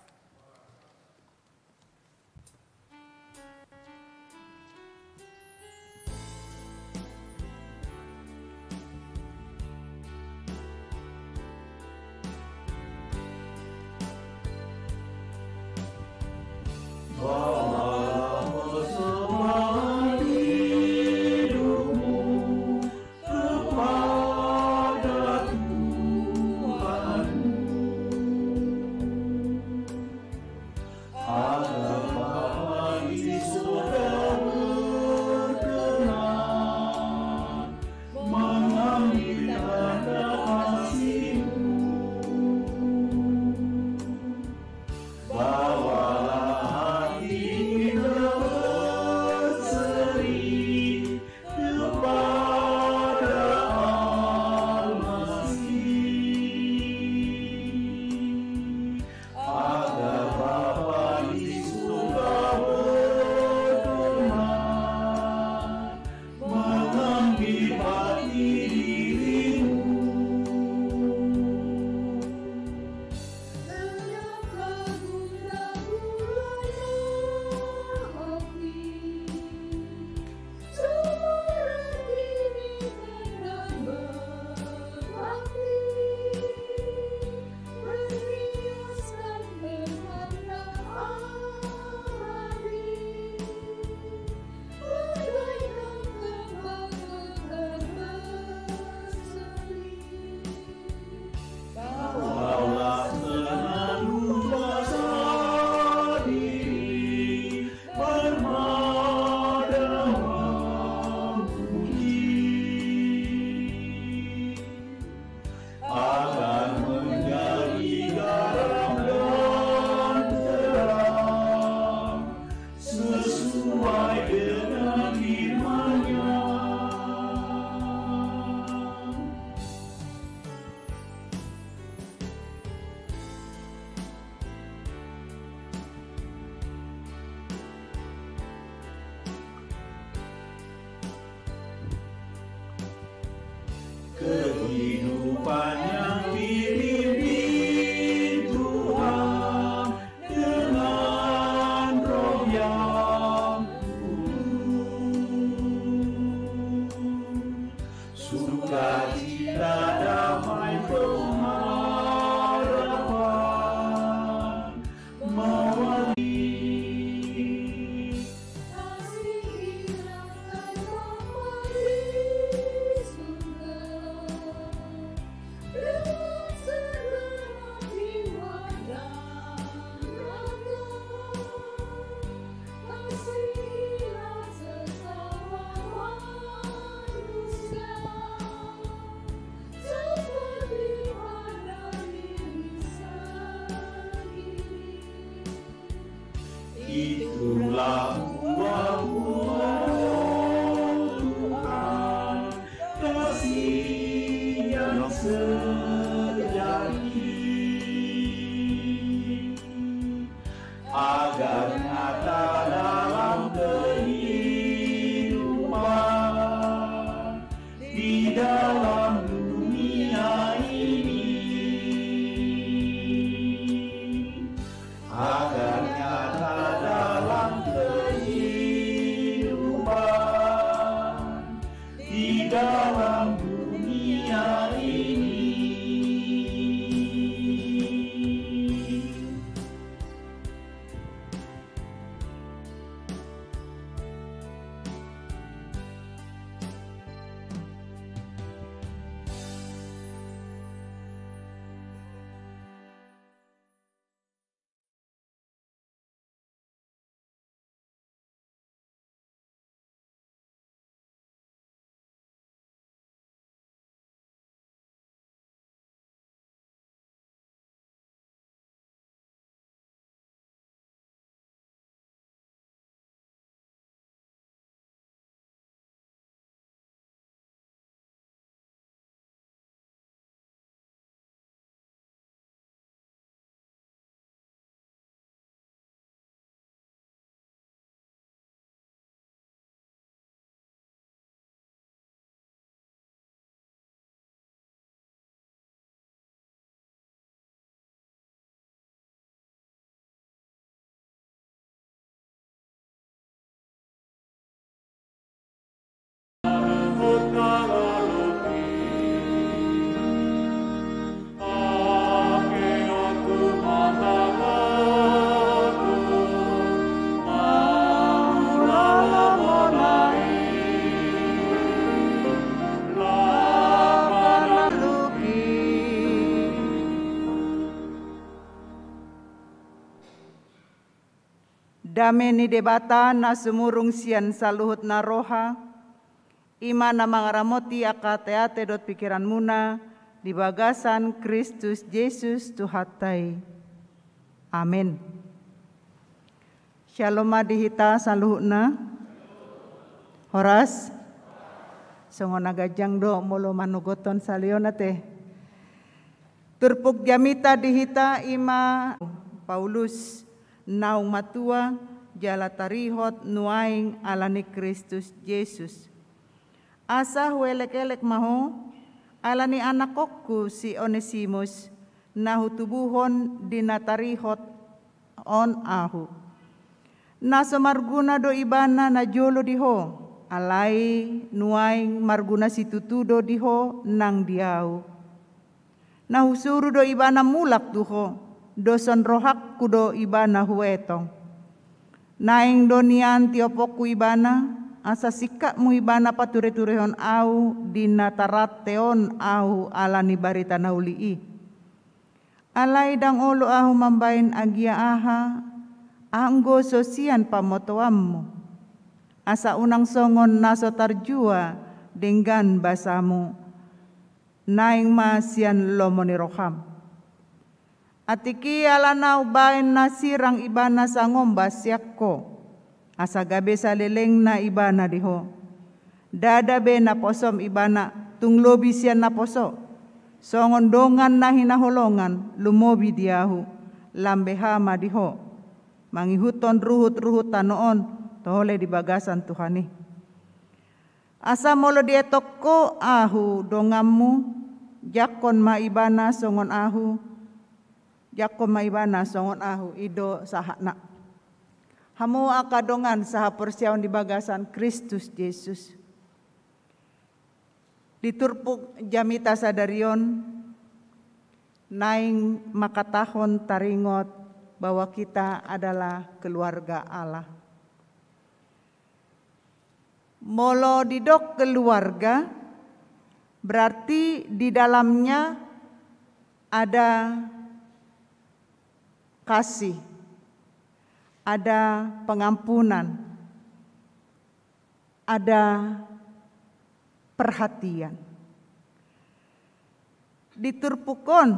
Panjang pimpin Tuhan dengan roh yang kudus. Sukacita, damai, pengharapan mewali. Itulah uap-uap Tuhan, kasih yang sejati. Agar nyata dalam kehidupan di dalam dunia ini. Agar nyata dalam kehidupan di dalam dunia ini. Dame ni Debata na sumurung sian saluhut na roha, i ma na mangaramoti angka ateate dohot pingkiranmuna di bagasan Kristus Jesus Tuhanta i. Amen. Syalom ma di hita saluhutna. Horas. Songon na ganjang do molo manogothon salelengon ate. Turpuk jamita di hita i ma Paulus, naung matua jala tarihot nuaeng ala ni Kristus Jesus. Asa huelek-elek ma ho ala ni anakkonku si Onesimus, na hutubuhon di na tarihot on ahu. Na so marguna do ibana najolo di ho, alai nuaeng marguna situtu do di ho nang di ahu. Na husuru do ibana mulak tu ho, doson rohangku do ibana huetong. Naeng do nian tioponku ibana, asa singkapmu ibana pature-turehon ahu di na tarante on ahu ala ni barita na uli i. Alai ndang olo ahu mambaen agia aha, anggo so sian pamotoanmu. Asa unang songon na so tarjua denggan basamu, naeng ma sian lomo ni roham. Atik i ala na umbaen na sirang ibana sangombas sian ho, asa gabe salelengna ibana di ho. Ndada be naposom ibana tung lobi sian naposo, songon dongan na hinaholongan lumobi di ahu, lam beha ma di ho, mangihuthon ruhut-ruhut tano on tohole di bagasan Tuhan i. Asa molo dietong ho ahu donganmu, Jangkon ma ibana songon ahu, jangkon ma ibana songon ahu, i do sahatna. Hamu angka dongan sahaporseaon di bagasan Kristus Jesus. Di turpuk jamita sadari on, naeng mangkatahon taringot bahwa kita adalah keluarga Allah. Molo didok keluarga, berarti di dalamnya ada kasih, ada pengampunan, ada perhatian. Di turpuk on,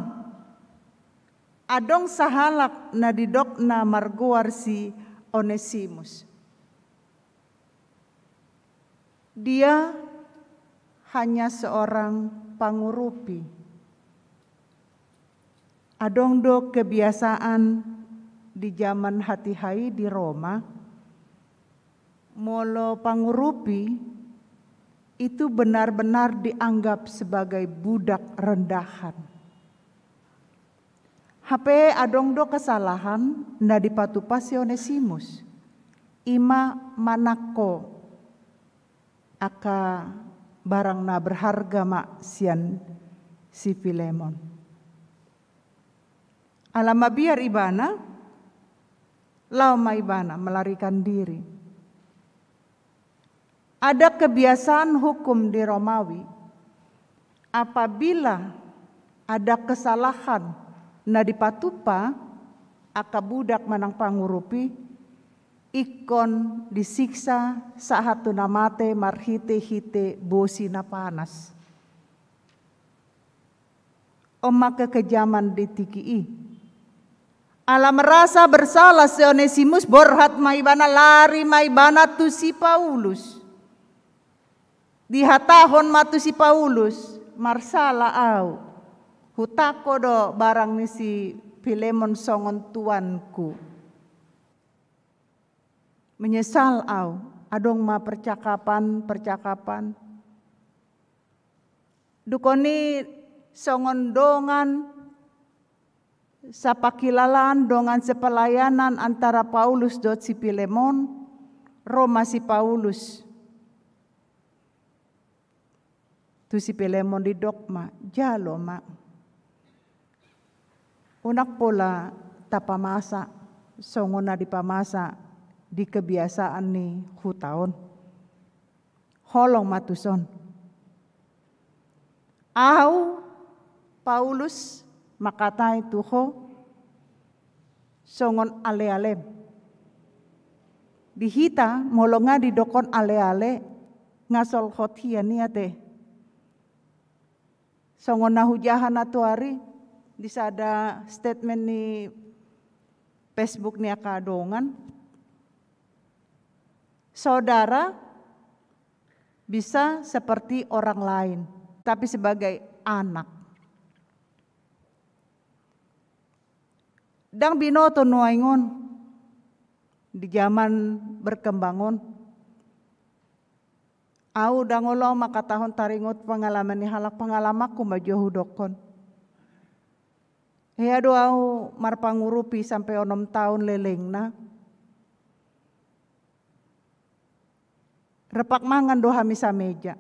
adong sahalak na didokna margoar si Onesimus. Dia hanya seorang pangurupi. Adong do kebiasaan di zaman hatiha i di Roma, molo pangurupi itu benar-benar dianggap sebagai budak rendahan. Hape adong do kesalahan na dipatupa si Onesimus, i ma manangko angka barang na berharga ma sian si Filemon. Ala mabiar ibana, laho ma ibana melarikan diri. Ada kebiasaan hukum di Romawi, apabila ada kesalahan na dipatupa angka budak manang pangurupi, ingkon disiksa sahat tu na mate marhite-hite bosi na panas. On ma kekejaman di tingki i. Ala merasa bersalah si Onesimus, borhat ma ibana, lari ma ibana tu si Paulus. Dihatahon ma tu si Paulus, marsala au. Hutangko do barang ni si Filemon songon tuanku. Menyesal au. Adong ma percakapan-percakapan. Dung on i songon dongan sapangkilalaan, dongan sepelayanan antara Paulus dohot si Filemon, ro ma si Paulus tu si Filemon, didok ma, jalo ma. Unang pola tapamasa songon na dipamasa di kebiasaan ni huta on. Holong ma tuson. Ahu, Paulus, mangkatai tu ho songon ale-alem. Di hita, molo nga didok on ale-ale, nga solhot hian i ate. Songon na hujaha na tuari, di sada statement ni Facebook ni angka dongan. Saudara bisa seperti orang lain, tapi sebagai anak. Ndang binoto nuaeng on di zaman berkembang on. Au ndang olo mangkatahon taringot pengalaman ni halak, pengalamanku ma jo hudokkon. Hea do au marpangurupi sampe onom taon lelengna. Rap mangan do hami sameja.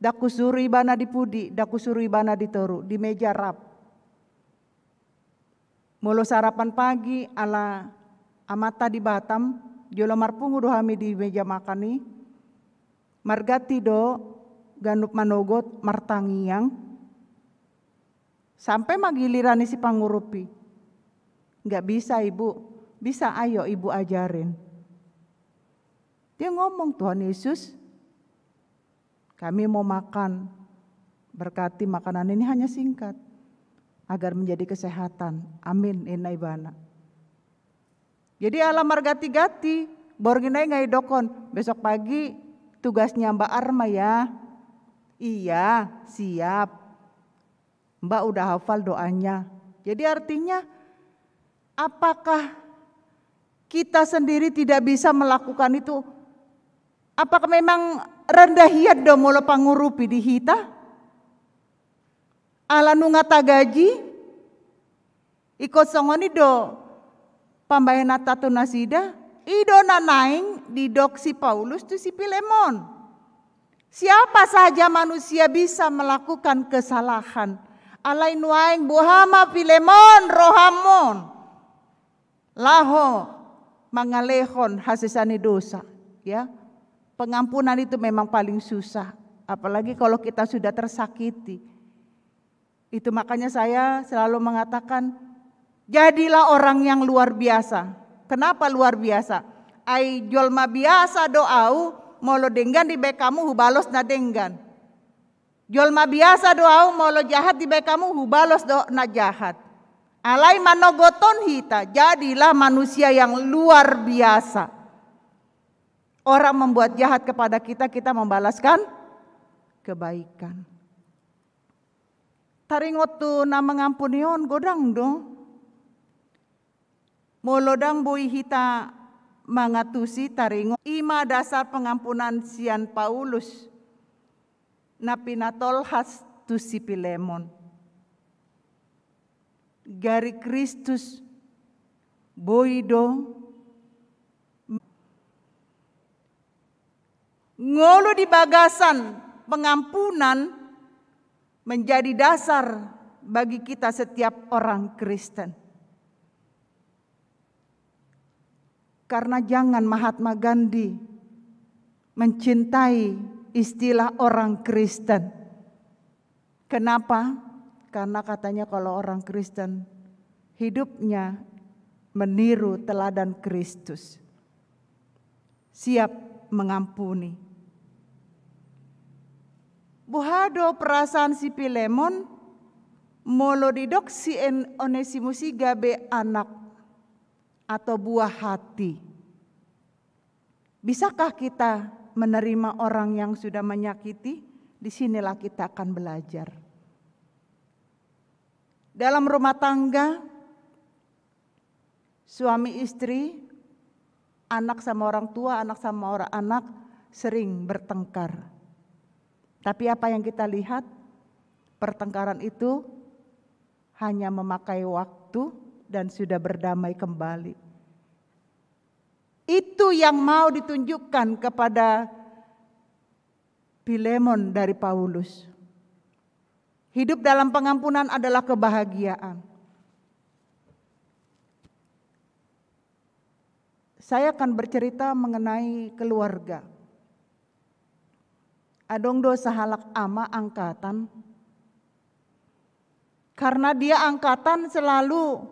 Ndang husuru ibana di pudi, ndang husuru ibana di toru, di meja rap. Molo sarapan pagi ala amanta di Batam, jolo marpungu do hami di meja makan i, marganti do ganup manogot martangiang, sampe ma giliran ni si pangurupi. Nggak bisa, Ibu. Bisa, ayo Ibu ajarin. Dia ngomong, Tuhan Yesus, kami mau makan, berkati makanan ini, hanya singkat, agar menjadi kesehatan. Amin, ninna ibana. Jadi ala marganti-ganti, borngin nai nga didokkon, besok pagi tugasnya Mbak Arma ya. Iya, siap. Mbak udah hafal doanya. Jadi artinya, apakah kita sendiri tidak bisa melakukan itu? Apakah memang rendah hian do molo pangurupi di hita? Ala nunga tagaji, ingkon songon i do pambahenanta tu nasida, i do na naeng didok si Paulus tu si Filemon. Siapa saja manusia bisa melakukan kesalahan. Alai nuaeng boha ma Filemon roham on laho mangalehon hasesaan ni dosa, ya. Pengampunan itu memang paling susah, apalagi kalau kita sudah tersakiti. Itu makanya saya selalu mengatakan, jadilah orang yang luar biasa. Kenapa luar biasa? Ai jolma biasa do au, molo denggan dibaen hamu, hubalos na denggan. Jolma biasa do au, molo jahat dibaen hamu, hubalos do na jahat. Alai manogot on hita, jadilah manusia yang luar biasa. Orang membuat jahat kepada kita, kita membalaskan kebaikan. Taringot tu na mangampuni on, godang do. Molo ndang boi hita mangantusi, taringot i ma dasar pengampunan sian Paulus na pinatolhas tu si Filemon. Gari Kristus boi do ngolu di bagasan pengampunan menjadi dasar bagi kita setiap orang Kristen. Karena jangan Mahatma Gandhi mencintai istilah orang Kristen. Kenapa? Karena katanya kalau orang Kristen hidupnya meniru teladan Kristus. Siap mengampuni. Boha do perasaan si Filemon molo didok si En-, Onesimus i gabe anak atau buah hati? Bisakah kita menerima orang yang sudah menyakiti? Di sinilah kita akan belajar. Dalam rumah tangga, suami istri, anak sama orang tua, anak sama orang anak sering bertengkar. Tapi apa yang kita lihat? Pertengkaran itu hanya memakai waktu dan sudah berdamai kembali. Itu yang mau ditunjukkan kepada Filemon dari Paulus. Hidup dalam pengampunan adalah kebahagiaan. Saya akan bercerita mengenai keluarga. Adong do sahalak ama angkatan. Karena dia angkatan selalu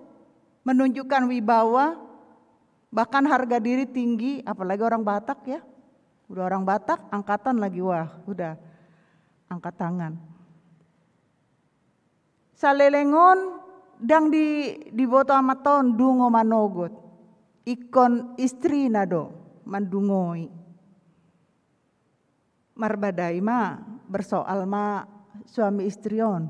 menunjukkan wibawa, bahkan harga diri tinggi, apalagi orang Batak, ya. Udah orang Batak, angkatan lagi, wah, udah angkat tangan. Saleleng on ndang di, diboto amanta on dungo manogot. Ingkon istrina do mandungoi. Marbadai ma, bersoal ma suami istri on.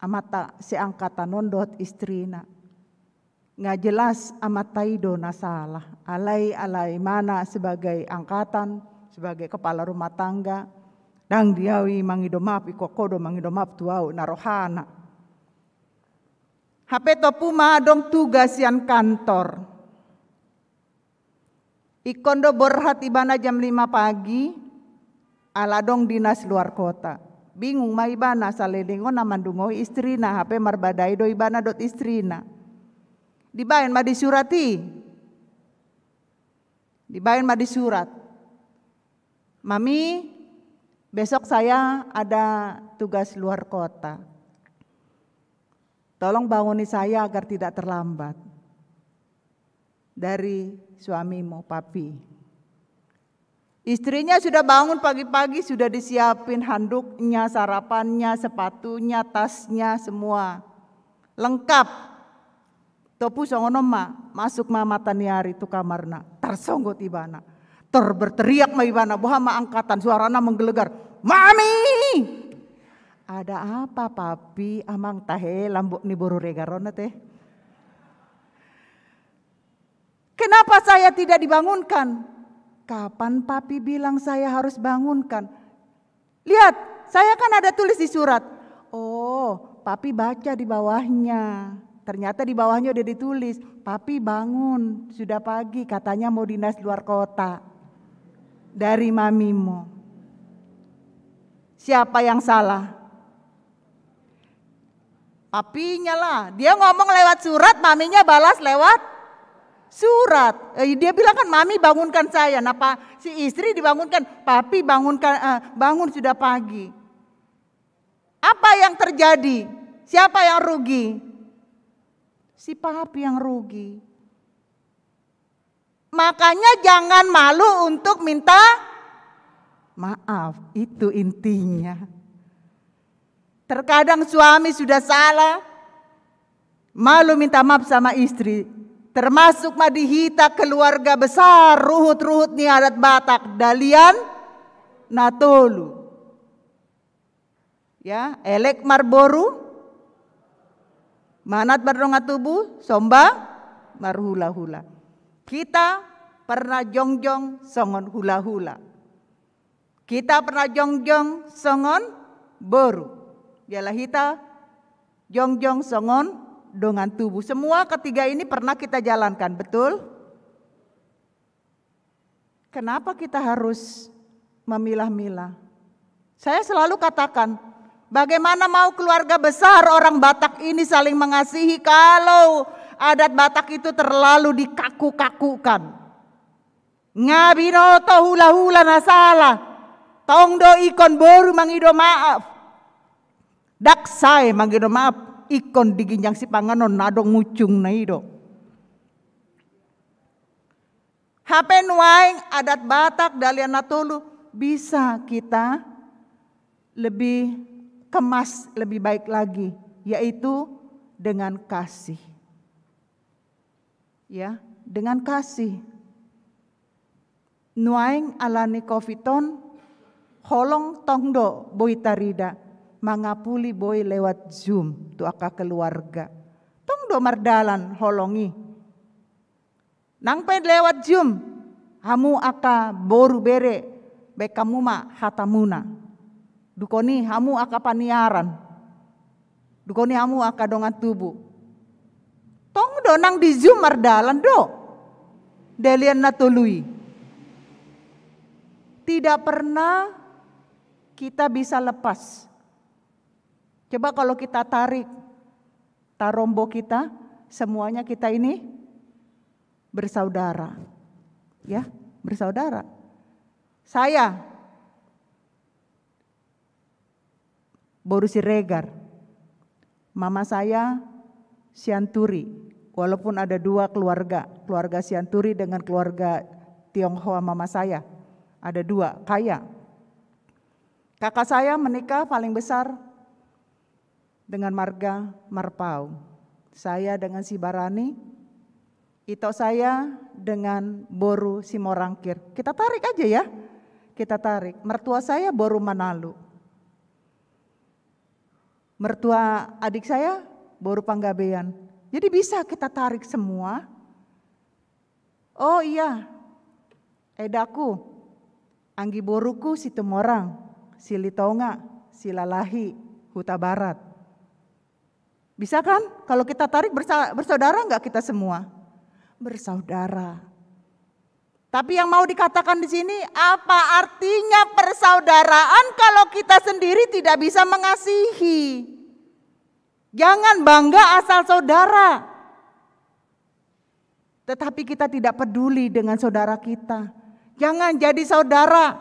Amanta seangkatan on dohot istrina. Nga jelas amanta i do na salah. Alai, alai ibana sebagai angkatan, sebagai kepala rumah tangga, ndang di au i mangido maaf, ingkon ho do mangido maaf tu au, na rohana. Hape tompu ma adong tugas sian kantor. Ingkon do borhat ibana jam lima pagi, ala adong dinas luar kota. Bingung ma ibana, saleleng on na mandungoi istrina, hape marbadai do ibana dohot istrina. Dibaen ma di surat i. Dibaen ma di surat. Mami, besok saya ada tugas luar kota. Tolong banguni saya agar tidak terlambat. Dari suamimu, Papi. Istrinya sudah bangun pagi-pagi, sudah disiapin handuknya, sarapannya, sepatunya, tasnya, semua. Lengkap. Tompu songon on ma, masuk ma mata ni ari tu kamarna. Tarsonggot ibana. Tor berteriak ma ibana, boha ma angkatan, suarana menggelegar. Mami! Ada apa, Papi? Amang, tahe lambok ni boru Regar on ate. Kenapa saya tidak dibangunkan? Kapan Papi bilang saya harus bangunkan? Lihat, saya kan ada tulis di surat. Oh, Papi baca di bawahnya. Ternyata di bawahnya udah ditulis, "Papi bangun, sudah pagi, katanya mau dinas luar kota." Dari mamimu. Siapa yang salah? Papinya lah. Dia ngomong lewat surat, maminya balas lewat surat. Eh, dia bilang kan, "Mami bangunkan saya." Nah, pa-, si istri dibangunkan, "Papi bangunkan, eh, bangun, sudah pagi." Apa yang terjadi? Siapa yang rugi? Si papi yang rugi. Makanya jangan malu untuk minta maaf. Itu intinya. Terkadang suami sudah salah, malu minta maaf sama istri. Termasuk ma di hita keluarga besar, ruhut-ruhut ni adat Batak, Dalihan Natolu. Ya, elek marboru, manat mardongan tubu, somba marhulahula. Kita pernah jongjong songon hulahula. Kita pernah jongjong songon boru. Jala hita jongjong songon dongan tubu. Semua ketiga ini pernah kita jalankan, betul? Kenapa kita harus memilah-milah? Saya selalu katakan, bagaimana mau keluarga besar orang Batak ini saling mengasihi kalau adat Batak itu terlalu dikaku-kakukan? Nga binoto hulahula na sala, tong do ingkon boru mangido maaf. Ndang sae mangido maaf, ingkon di ginjang sipanganon na adong unsungna i do. Hape nuaeng adat Batak, Dalihan Natolu, bisa kita lebih kemas, lebih baik lagi, yaitu dengan kasih. Ya, dengan kasih. Nuaeng ala ni covid on, holong tong do boi tarida, mangapuli boi lewat Zoom tu angka keluarga. Tong do mardalan holong i. Nang pe lewat Zoom, hamu angka boru bere, baen hamu ma hatamuna. Dungkon i hamu angka paniaran. Dungkon i hamu angka dongan tubu. Tong do nang di Zoom mardalan do. Dalihan Natolu i. Tidak pernah kita bisa lepas. Coba kalau kita tarik tarombo kita, semuanya kita ini bersaudara. Ya, bersaudara. Saya boru Siregar. Mama saya Sianturi. Walaupun ada dua keluarga, keluarga Sianturi dengan keluarga Tionghoa mama saya. Ada dua, kaya. Kakak saya menikah paling besar dengan marga Marpaung. Saya dengan Sibarani, ito saya dengan boru Simorangkir. Kita tarik aja ya. Kita tarik. Mertua saya boru Manalu. Mertua adik saya boru Panggabean. Jadi bisa kita tarik semua. Oh iya, edaku, anggi boruku Situmorang, Silitonga, Silalahi, Hutabarat. Bisa kan? Kalau kita tarik bersa-, bersaudara nggak kita semua? Bersaudara. Tapi yang mau dikatakan di sini, apa artinya persaudaraan kalau kita sendiri tidak bisa mengasihi? Jangan bangga asal saudara, tetapi kita tidak peduli dengan saudara kita. Jangan jadi saudara.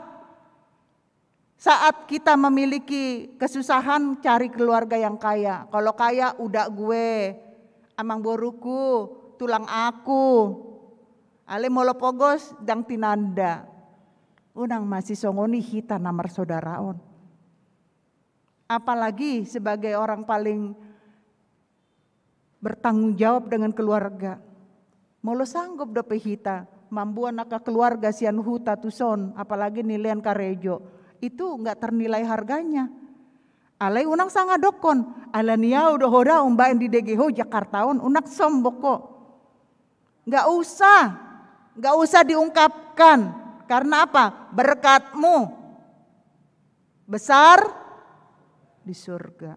Saat kita memiliki kesusahan, cari keluarga yang kaya. Kalau kaya, uda gue, amang boruku, tulang aku. Alai molo pogos, ndang tinanda. Unang masisongon i hita na marsaudara on. Apalagi sebagai orang paling bertanggung jawab dengan keluarga. Molo sanggup dope hita mamboan angka keluarga sian huta tuson, apalagi nilean karejo, itu nggak ternilai harganya. Alai unang sanga dokkon, ala ni au do ho da umbaen didege ho Jakarta on, unang sombong ho. Nggak usah, nggak usah diungkapkan. Karena apa? Berkatmu besar di surga.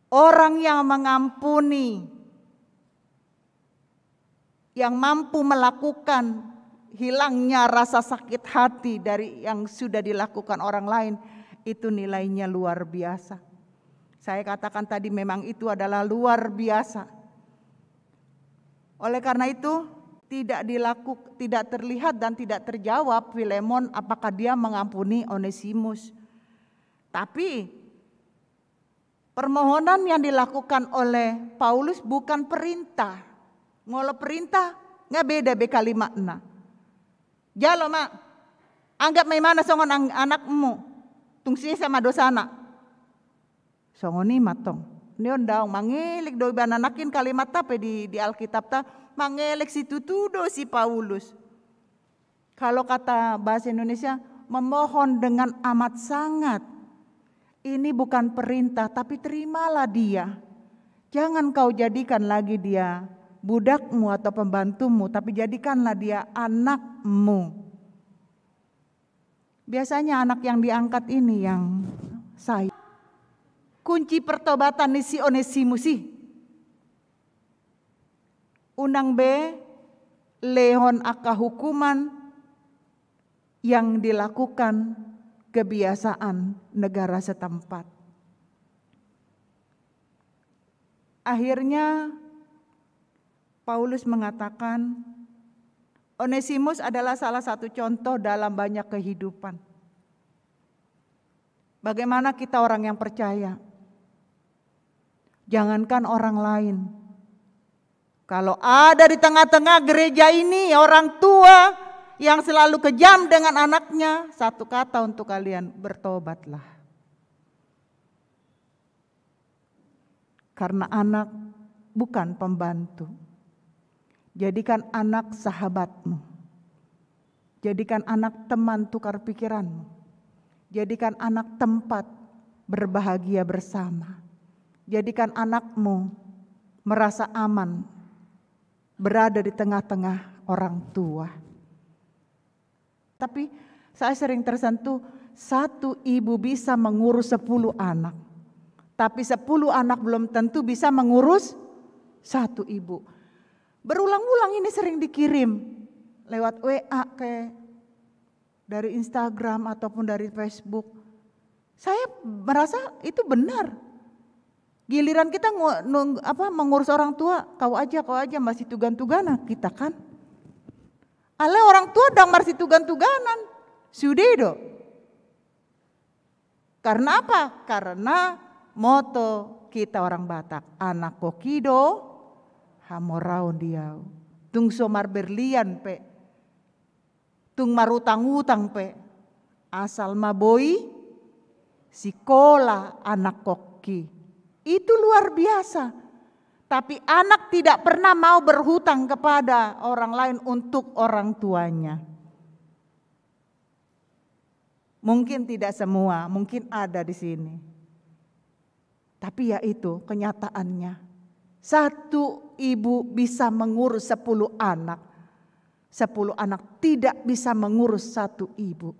Orang yang mengampuni, yang mampu melakukan hilangnya rasa sakit hati dari yang sudah dilakukan orang lain, itu nilainya luar biasa. Saya katakan tadi, memang itu adalah luar biasa. Oleh karena itu, tidak dilakuk-, tidak terlihat dan tidak terjawab Filemon apakah dia mengampuni Onesimus. Tapi permohonan yang dilakukan oleh Paulus bukan perintah. Molo perintah, nga beda be kalimatna. Jalo ma, anggap ma imana songon ang-, anakmu, tung sesa ma dosana. Songon i ma tong. Nion daong, mangelek do ibana, nangkin kalimatta pe di, di Alkitapta, mangelek situtu do si Paulus. Kalau kata bahasa Indonesia, memohon dengan amat sangat. Ini bukan perintah, tapi terimalah dia. Jangan kau jadikan lagi dia budakmu atau pembantumu, tapi jadikanlah dia anakmu. Biasanya anak yang diangkat ini yang sayang. Kunci pertobatan ni si Onesimus i. Unang be lehon angka hukuman yang dilakukan kebiasaan negara setempat. Akhirnya, Paulus mengatakan, Onesimus adalah salah satu contoh dalam banyak kehidupan. Bagaimana kita orang yang percaya? Jangankan orang lain. Kalau ada di tengah-tengah gereja ini orang tua yang selalu kejam dengan anaknya, satu kata untuk kalian, bertobatlah. Karena anak bukan pembantu. Jadikan anak sahabatmu. Jadikan anak teman tukar pikiranmu. Jadikan anak tempat berbahagia bersama. Jadikan anakmu merasa aman berada di tengah-tengah orang tua. Tapi saya sering tersentuh, satu ibu bisa mengurus sepuluh anak. Tapi sepuluh anak belum tentu bisa mengurus satu ibu. Berulang-ulang ini sering dikirim lewat W A ke, dari Instagram ataupun dari Facebook. Saya merasa itu benar. Giliran kita ngu-, nung-, apa, mengurus orang tua, kau aja, kau aja, masih tugan-tuganan kita kan. Alai orang tua ndang marsitugan-tuganan. Sude do. Karena apa? Karena moto kita orang Batak, anak koki do hamoraon di au. Tung so marberlian pe, tung marutang-utang pe, asal ma boi sikola anak koki. Itu luar biasa. Tapi anak tidak pernah mau berhutang kepada orang lain untuk orang tuanya. Mungkin tidak semua, mungkin ada di sini. Tapi ya itu kenyataannya. Satu ibu bisa mengurus sepuluh anak. Sepuluh anak tidak bisa mengurus satu ibu.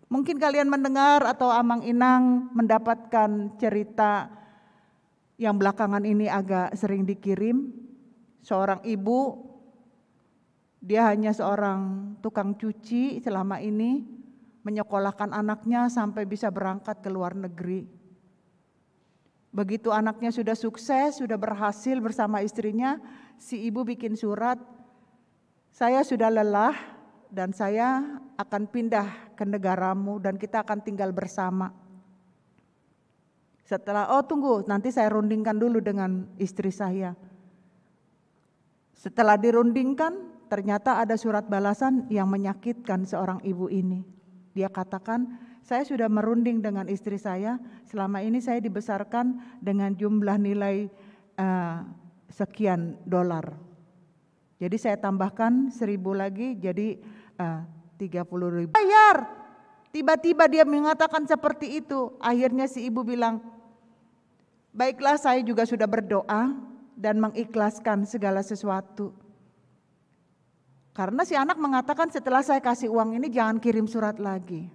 Mungkin kalian mendengar atau amang inang mendapatkan cerita yang belakangan ini agak sering dikirim. Seorang ibu, dia hanya seorang tukang cuci selama ini, menyekolahkan anaknya sampai bisa berangkat ke luar negeri. Begitu anaknya sudah sukses, sudah berhasil bersama istrinya, si ibu bikin surat, "Saya sudah lelah dan saya akan pindah ke negaramu dan kita akan tinggal bersama." Setelah, "Oh, tunggu, nanti saya rundingkan dulu dengan istri saya." Setelah dirundingkan, ternyata ada surat balasan yang menyakitkan seorang ibu ini. Dia katakan, "Saya sudah merunding dengan istri saya, selama ini saya dibesarkan dengan jumlah nilai, eh, sekian dolar. Jadi saya tambahkan seribu lagi, jadi, eh, tiga puluh ribu." Bayar. Tiba-tiba dia mengatakan seperti itu. Akhirnya si ibu bilang, "Baiklah, saya juga sudah berdoa dan mengikhlaskan segala sesuatu. Karena si anak mengatakan, 'Setelah saya kasih uang ini, jangan kirim surat lagi.'"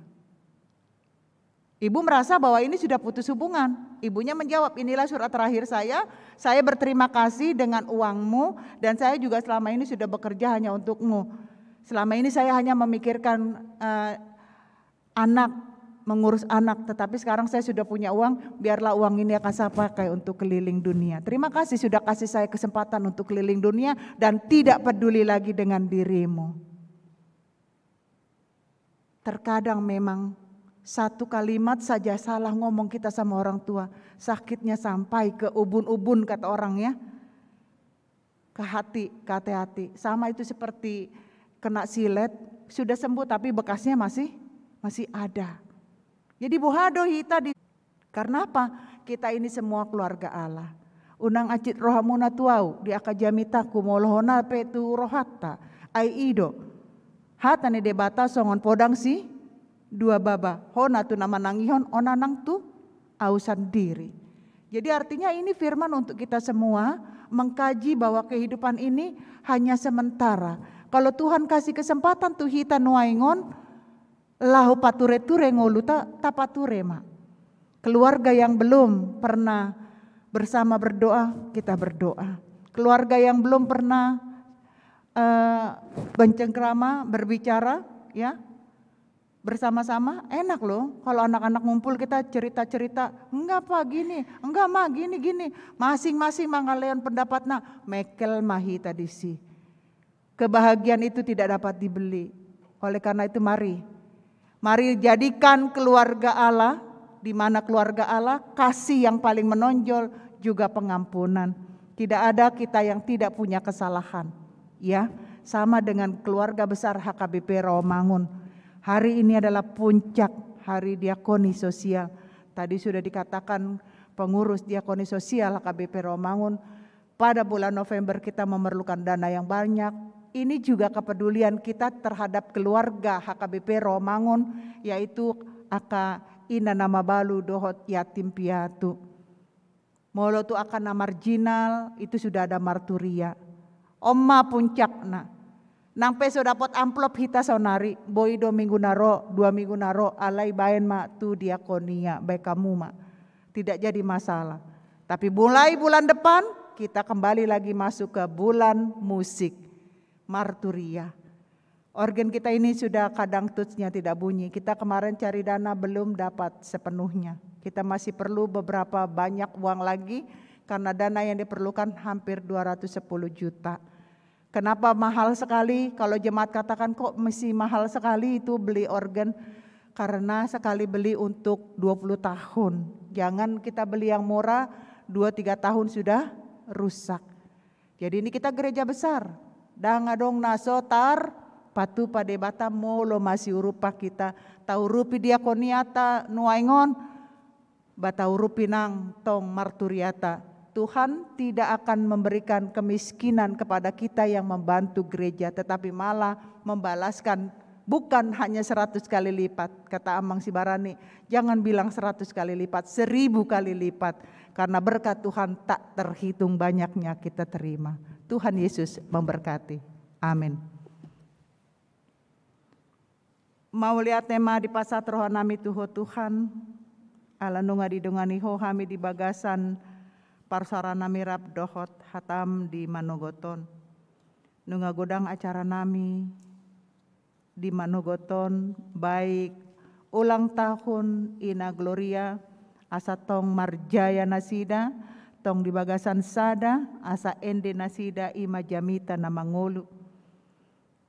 Ibu merasa bahwa ini sudah putus hubungan. Ibunya menjawab, "Inilah surat terakhir saya. Saya berterima kasih dengan uangmu dan saya juga selama ini sudah bekerja hanya untukmu. Selama ini saya hanya memikirkan, eh, anak, mengurus anak, tetapi sekarang saya sudah punya uang, biarlah uang ini akan saya pakai untuk keliling dunia. Terima kasih sudah kasih saya kesempatan untuk keliling dunia dan tidak peduli lagi dengan dirimu." Terkadang memang satu kalimat saja salah ngomong kita sama orang tua, sakitnya sampai ke ubun-ubun, kata orang, ya. Ke hati, ke hati-hati. Sama itu seperti kena silet, sudah sembuh tapi bekasnya masih masih ada. Jadi boha do hita di Karena apa? Kita ini semua keluarga Allah. Unang ancit rohamuna tu ahu, di angka jamitangku, molo hona pe tu rohanta. Ai i do hata ni Debata songon podang si dua baba. Hona tu na manangihon, hona nang tu ahu sandiri. Jadi artinya ini firman untuk kita semua, mengkaji bahwa kehidupan ini hanya sementara. Kalau Tuhan kasih kesempatan tu hita nuaeng on, laho pature-ture ngoluta, tapature ma. Keluarga yang belum pernah bersama berdoa, kita berdoa. Keluarga yang belum pernah, eh, bercengkrama, berbicara, ya, bersama-sama, enak loh. Kalau anak-anak ngumpul, kita cerita-cerita, "Enggak, Pak, gini, enggak, Ma, gini, gini." Masing-masing mangalehon pendapatna, mekel ma hita disi. Kebahagiaan itu tidak dapat dibeli. Oleh karena itu, mari, mari jadikan keluarga Allah, di mana keluarga Allah, kasih yang paling menonjol juga pengampunan. Tidak ada kita yang tidak punya kesalahan. Ya, sama dengan keluarga besar H K B P Rawamangun. Hari ini adalah puncak hari diakoni sosial. Tadi sudah dikatakan pengurus diakoni sosial H K B P Rawamangun, pada bulan November kita memerlukan dana yang banyak. Ini juga kepedulian kita terhadap keluarga H K B P Rawamangun, yaitu angka ina na mabalu dohot yatim piatu. Molo tu angka na marginal, itu sudah ada marturia. On ma puncakna. Nang pe so dapot amplop hita saonari, boi do minggu na ro, dua minggu na ro, alai baen ma tu diakonia, baen hamu ma. Tidak jadi masalah. Tapi mulai bulan depan, kita kembali lagi masuk ke bulan musik. Marturia. Organ kita ini sudah kadang tutsnya tidak bunyi. Kita kemarin cari dana belum dapat sepenuhnya. Kita masih perlu beberapa banyak uang lagi, karena dana yang diperlukan hampir dua ratus sepuluh juta. Kenapa mahal sekali? Kalau jemaat katakan, "Kok masih mahal sekali itu beli organ?" Karena sekali beli untuk dua puluh tahun. Jangan kita beli yang murah, dua tiga tahun sudah rusak. Jadi ini kita gereja besar. Ndang adong na so tarpatupa Debata molo masiurupan hita. Taurupi diakoniata nuaeng on, ba taurupi nang tong marturiata. Tuhan tidak akan memberikan kemiskinan kepada kita yang membantu gereja, tetapi malah membalaskan bukan hanya seratus kali lipat. Kata Amang Sibarani, jangan bilang seratus kali lipat, seribu kali lipat. Karena berkat Tuhan tak terhitung banyaknya kita terima. Tuhan Yesus memberkati. Amin. Mauliate ma dipasahat roha nami tu Ho Tuhan, ala nunga didongani Ho hami di bagasan parsaoran nami rap dohot hatam di manogot on. Nunga godang acara nami di manogot on, baik ulang tahun Ina Gloria, asa tong marjaya nasida, tong di bagasan sada, asa ende nasida i ma jamita na mangolu.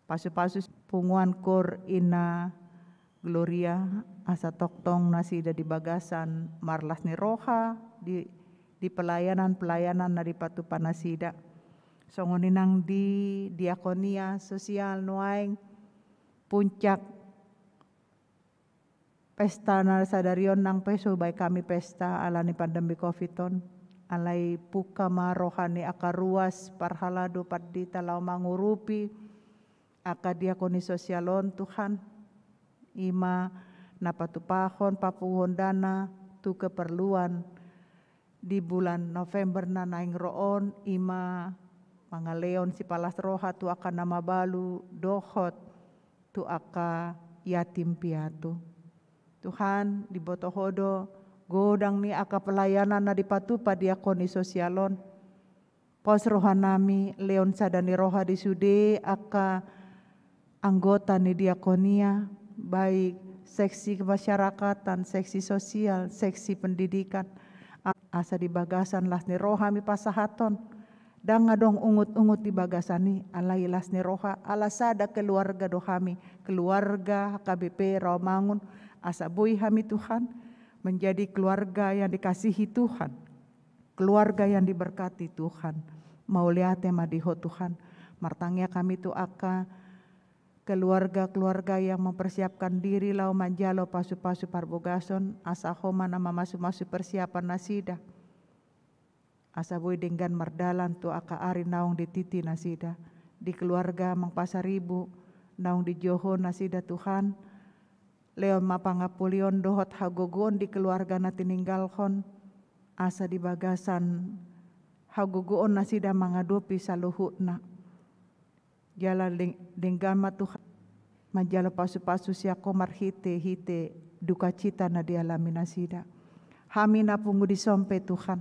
Pasu-pasu punguan kor Ina Gloria, asa tongtong nasida di bagasan marlas ni roha, di, di pelayanan-pelayanan na dipatupa nasida. Songon i nang di diakonia sosial nuaeng, puncak pesta na sadari on nang pe so baen hami pesta ala ni pandemi covid on. Alai pungka ma roha ni angka ruas parhalado pandita laho mangurupi angka diakoni sosial on, Tuhan. I ma na patupahon, papunguhon dana tu keperluan di bulan November na naeng ro on, i ma mangalehon sipalas roha tu angka na mabalu dohot tu angka yatim piatu. Tuhan, diboto Ho do godang ni angka pelayanan na dipatupa diakoni sosial on. Pos rohanami, lehon sada ni roha di sude angka anggota ni diakonia, baik seksi kemasyarakatan, seksi sosial, seksi pendidikan, a-, asa di bagasan las ni roha hami pasahathon. Ndang adong ungut-ungut di bagasan i, alai las ni roha, ala sada keluarga do hami, keluarga H K B P Rawamangun, asa boi hami Tuhan, menjadi keluarga yang dikasihi Tuhan, keluarga yang diberkati Tuhan. Mauliate ma di Ho Tuhan, martangiang hami tu angka keluarga-keluarga yang mempersiapkan diri laho manjalo pasu-pasu parbogason, asa Ho ma na mamasu-masu persiapan nasida. Asa boi denggan mardalan tu angka ari naung dititi nasida. Di keluarga Amang Pasaribu, naung dijou Ho nasida Tuhan, lehon ma pangampulion dohot hagogoon di keluarga na tininggalhon, asa di bagasan hagogoon nasida mangadopi saluhutna. Jala deng-, denggan ma Tuhan manjalo pasu-pasu sian Ho marhite-hite dukacita na dialami nasida. Hami na pungu dison pe Tuhan,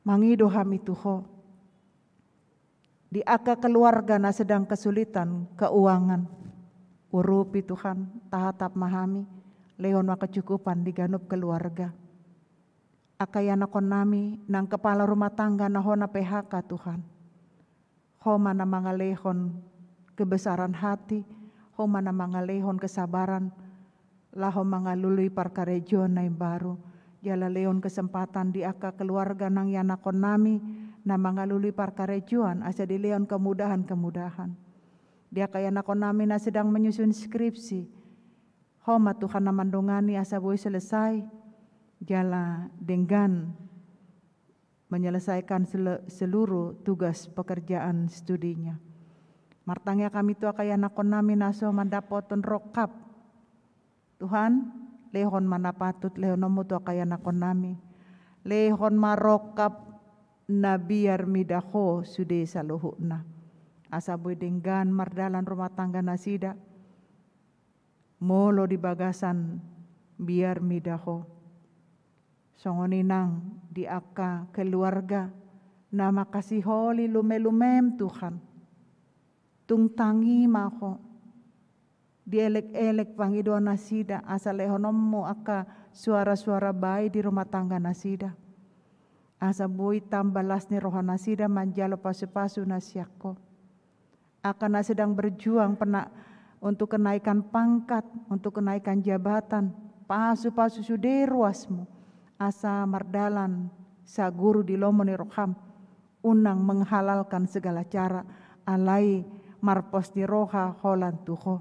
mangido hami tu Ho. Di angka keluarga na sedang kesulitan keuangan, urupi Tuhan, tahatap ma hami, lehon ma kecukupan di ganup keluarga. Angka ianakhonnami nang kepala rumah tangga na hona P H K Tuhan, Ho ma na mangalehon kebesaran hati, Ho ma na mangalehon kesabaran, laho mangalului parkarejoan na imbaru. Jala lehon kesempatan di angka keluarga nang ianakhonnami na mangalului parkarejoan, asa dilehon kemudahan-kemudahan. Di angka ianakhonnami na sedang menyusun skripsi, Ho ma Tuhan na mandongani asa boi selesai, jala denggan menyelesaikan sele-, seluruh tugas pekerjaan studinya. Martangiang hami tu angka ianakhonnami na so mandapothon rongkap. Tuhan, lehon ma na patut lehononmu tu angka ianakhonnami. Lehon ma rongkap na biar mida Ho sude saluhutna. Asa boi denggan mardalan rumah tangga nasida. Molo di bagasan biar mida Ho. Songon i nang di angka keluarga na mangkasiholi lume-lumem Tuhan. Tung tangi ma Ho. Dielek-elek pangidoan nasida asa lehononmu angka suara-suara bae di rumah tangga nasida. Asa boi tamba las ni roha nasida manjalo pasu-pasu na sian Ho. Angka na sedang berjuang pena-, untuk kenaikan pangkat, untuk kenaikan jabatan, pasu-pasu sude ruasmu, asa mardalan saguru di lomo ni roham, unang menghalalkan segala cara, alai marpos ni roha holan tu Ho.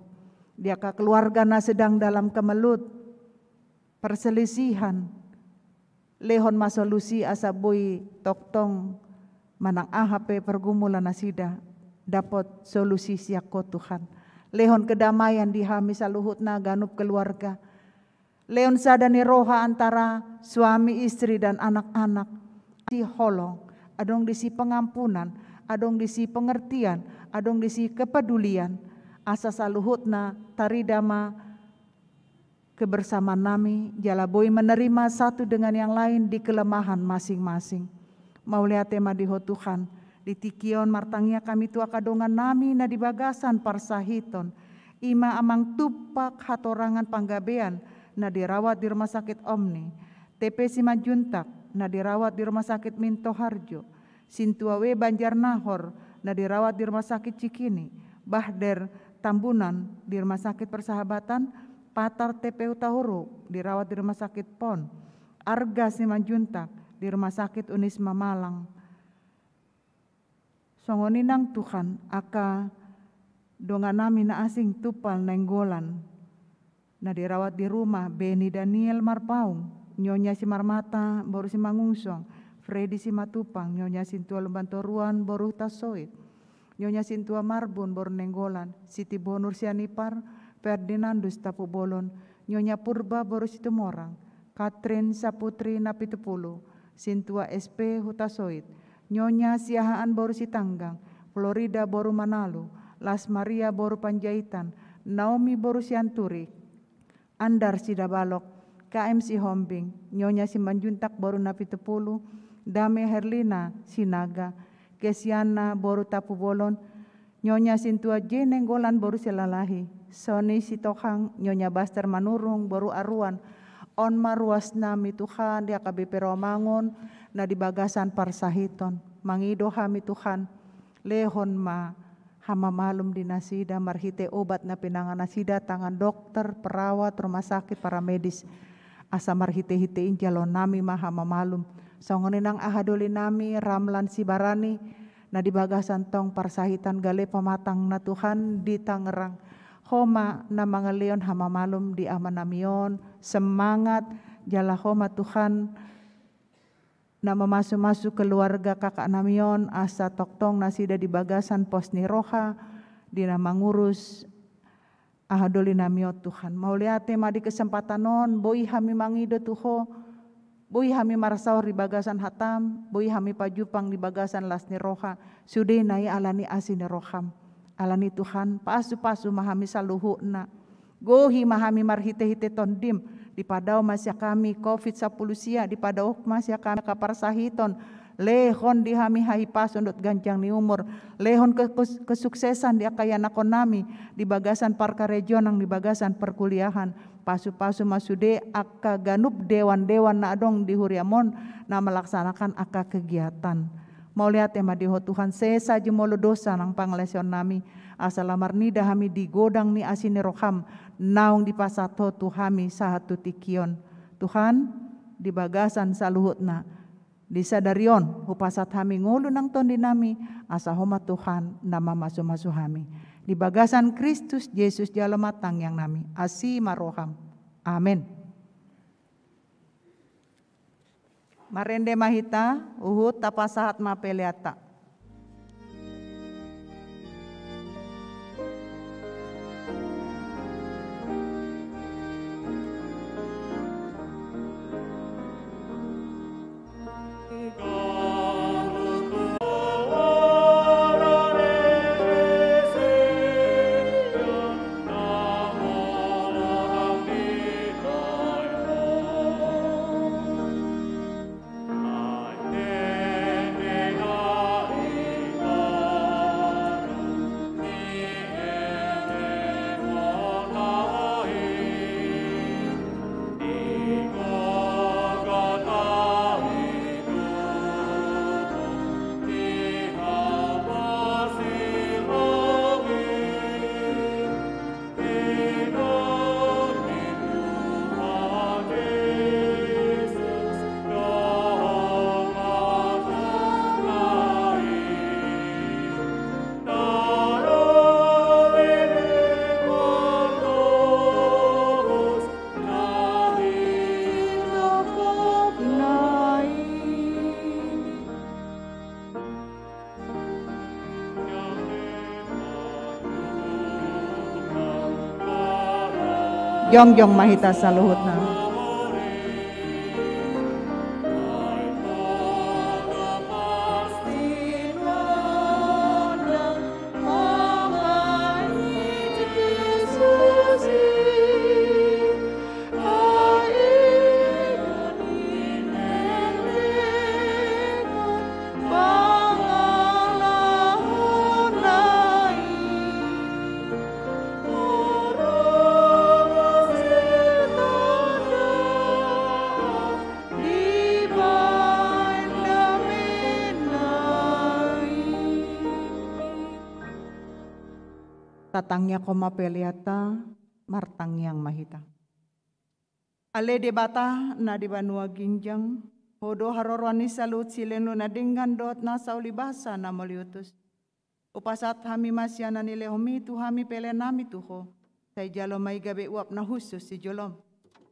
Di angka keluarga na sedang dalam kemelut, perselisihan, lehon ma solusi asa boi tongtong manang aha pe pergumulan nasida dapot solusi sian Ho Tuhan. Lehon kedamaian di hami saluhutna ganup keluarga. Lehon sada ni roha antara suami, istri, dan anak-anak. Disi holong, adong disi pengampunan, adong disi pengertian, adong disi kepedulian. Asa saluhutna tarida ma kebersamaannami, jala boi menerima satu dengan yang lain di kelemahan masing-masing. Mauliate ma di Ho Tuhan, di tingki on martangiang hami tu angka dongannami na di bagasan parsahiton, i ma Amang Tumpak Hatorangan Panggabean na dirawat di Rumah Sakit Omni, T P Simanjuntak na dirawat di Rumah Sakit Minto Harjo, Sintua W Banjarnahor na dirawat di Rumah Sakit Cikini, Bahder Tambunan di Rumah Sakit Persahabatan, Patar T P Hutauruk dirawat di Rumah Sakit Pon, Arga Simanjuntak di Rumah Sakit Unisma Malang. Songon i nang Tuhan, angka dongannami na asing Tumpal Nainggolan na dirawat di rumah, Beni Daniel Marpaung, Nyonya Simarmata boru Simanungkulan, Fredi Simatupang, Nyonya Sintua Lumbantoruan boru Hutasoit, Nyonya Sintua Marbun boru Nainggolan, Siti Bonur Sianipar, Ferdinandus Tapubolon, Nyonya Purba boru Situmorang, Katrin Saputri Napitupulu, Sintua S P Hutasoit, Nyonya Siahaan boru Sitanggang, Florida boru Manalu, Las Maria boru Panjaitan, Naomi boru Sianturi, Andar Sidabalok, K M Sihombing, Nyonya Simanjuntak boru Napitupulu, Dame Herlina Sinaga, Kesiana boru Tapubolon, Nyonya Sintua J Nainggolan boru Silalahi, Soni Sitohang, Nyonya Baster Manurung boru Aruan. On ma ruasnami Tuhan di H K B P Romangun na di bagasan parsahiton. Mangido hami Tuhan, lehon ma hamamalum di nasida marhite obat na pinangan nasida, tangan dokter, perawat, rumah sakit, paramedis. Asa marhite-hite i jaloonnami ma hamamalum. Songon i nang aha dolinami Ramlan Sibarani, na di bagasan tong parsahiton gale pamatangna Tuhan di Tangerang. Ho ma na mangalehon hamamalum di amanami on, semangat, jala ho ma Tuhan na mamasu-masu keluarga kakaknami on, asa tongtong nasida di bagasan pos ni roha, di na mangurus aha dolinami on Tuhan. Mauliate ma di kesempatan on, boi hami mangido tu Ho, boi hami marsaor di bagasan hatam, boi hami pajumpang di bagasan las ni roha, sudena i ala ni asi ni roham. Ala ni Tuhan, pasu-pasu ma hami saluhutna. Gohi ma hami marhite-hite Tondim, dipadao ma sian hami covid sampulu sia, dipadao ma sian hami angka parsahiton, lehon di hami hahipason dohot ganjang ni umur, lehon ke-, kes-, kesuksesan di angka ianakhonnami, di bagasan parkarejoan nang di bagasan parkuliahan, pasu-pasu ma sude angka ganup dewan-dewan na adong di huriam on, na melaksanakan angka kegiatan. Mauliate ma di Ho Tuhan, sesa jumolo dosa nang pangalaosionnami, asa lam marnida hami di godang ni asi ni roham, naung dipasahat Ho tu hami sahat tu tingki on. Tuhan, di bagasan saluhutna, di sadari on, hupasahat hami ngolu nang tondinami, asa Ho ma Tuhan, na mamasu-masu hami. Di bagasan Kristus Jesus jalo ma tangiangnami, asi ma roham. Amen. Marende ma hita, huhut tapasahat ma peleanta. Jongjong ma hita saluhutna. Tatangianghon ma peleanta, martangiang ma hita. Ale Debata na di banua ginjang, Ho do haroroan ni saluhut silehonlehon na denggan dohot nasa ulibasa na mauliutus. Hupasahat hami ma sian na nilehonmi tu hami peleannami tu Ho. Sai jalo ma i gabe uap na hushus sijolom.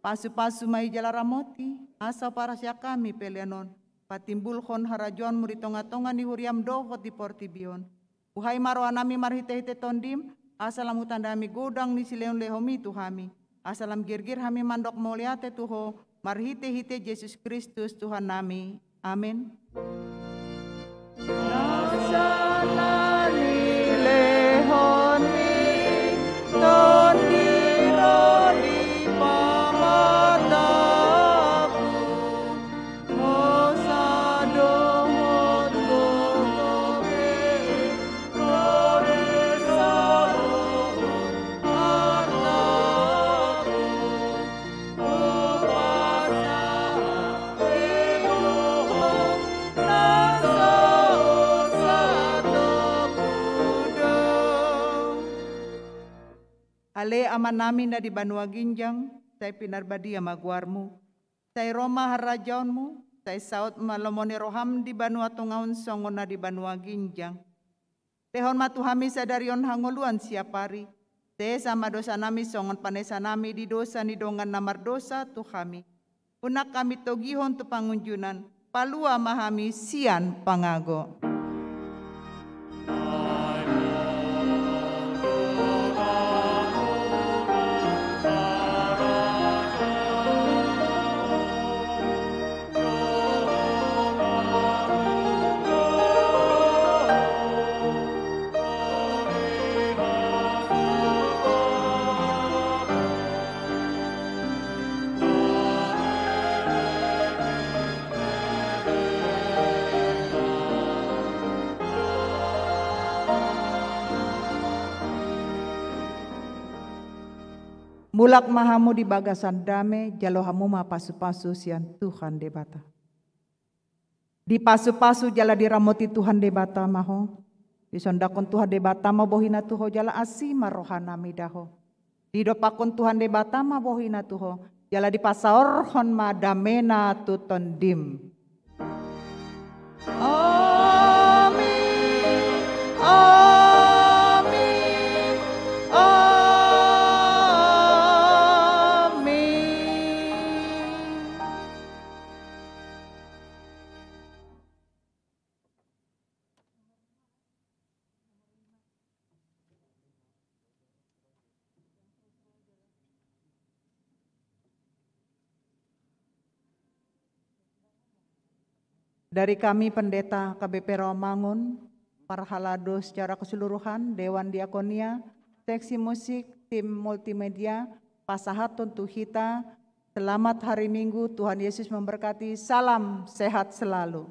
Pasu-pasu ma i jala ramoti, asa huparsian hami pelean on patimbulhon harajaonmu di tonga-tonga ni huriam dohot di portibi on. Buhai ma rohanami marhite-hite Tondim, asa lam hutanda hami godang ni silehonlehonmi tu hami, asa lam girgir hami mandok mauliate tu Ho, marhite-hite Jesus Kristus Tuhannami. Amen. Nasa na nilehonmi Tondi ro di pa- Ale Amanami na di banua ginjang, sai pinarbadia ma goarMu. Sai ro ma harajaonMu, sai saut ma lomo ni rohaM di banua tonga on songon na di banua ginjang. Lehon ma tu hami sadari on hangoluan siapari. Sesa ma dosanami songon panesanami di dosa ni dongan na mardosa tu hami. Unang hami togihon tu pangunjunan, palua ma hami sian pangago. Mulak ma hamu di bagasan dame, jalo hamu ma pasupasu sian Tuhan Debata. Dipasupasu jala diramoti Tuhan Debata ma ho. Disondangkon Tuhan Debata ma bohina tu ho jala asi ma rohana mida ho. Didompakkon Tuhan Debata ma bohina tu ho jala dipasaorhon ma damena tu tondim. Amin. Amin. Amin. Dari kami Pendeta K B P Rawamangun, parhalado secara keseluruhan, Dewan Diakonia, Seksi Musik, Tim Multimedia, pasahathon tu hita, selamat hari Minggu, Tuhan Yesus memberkati, salam sehat selalu.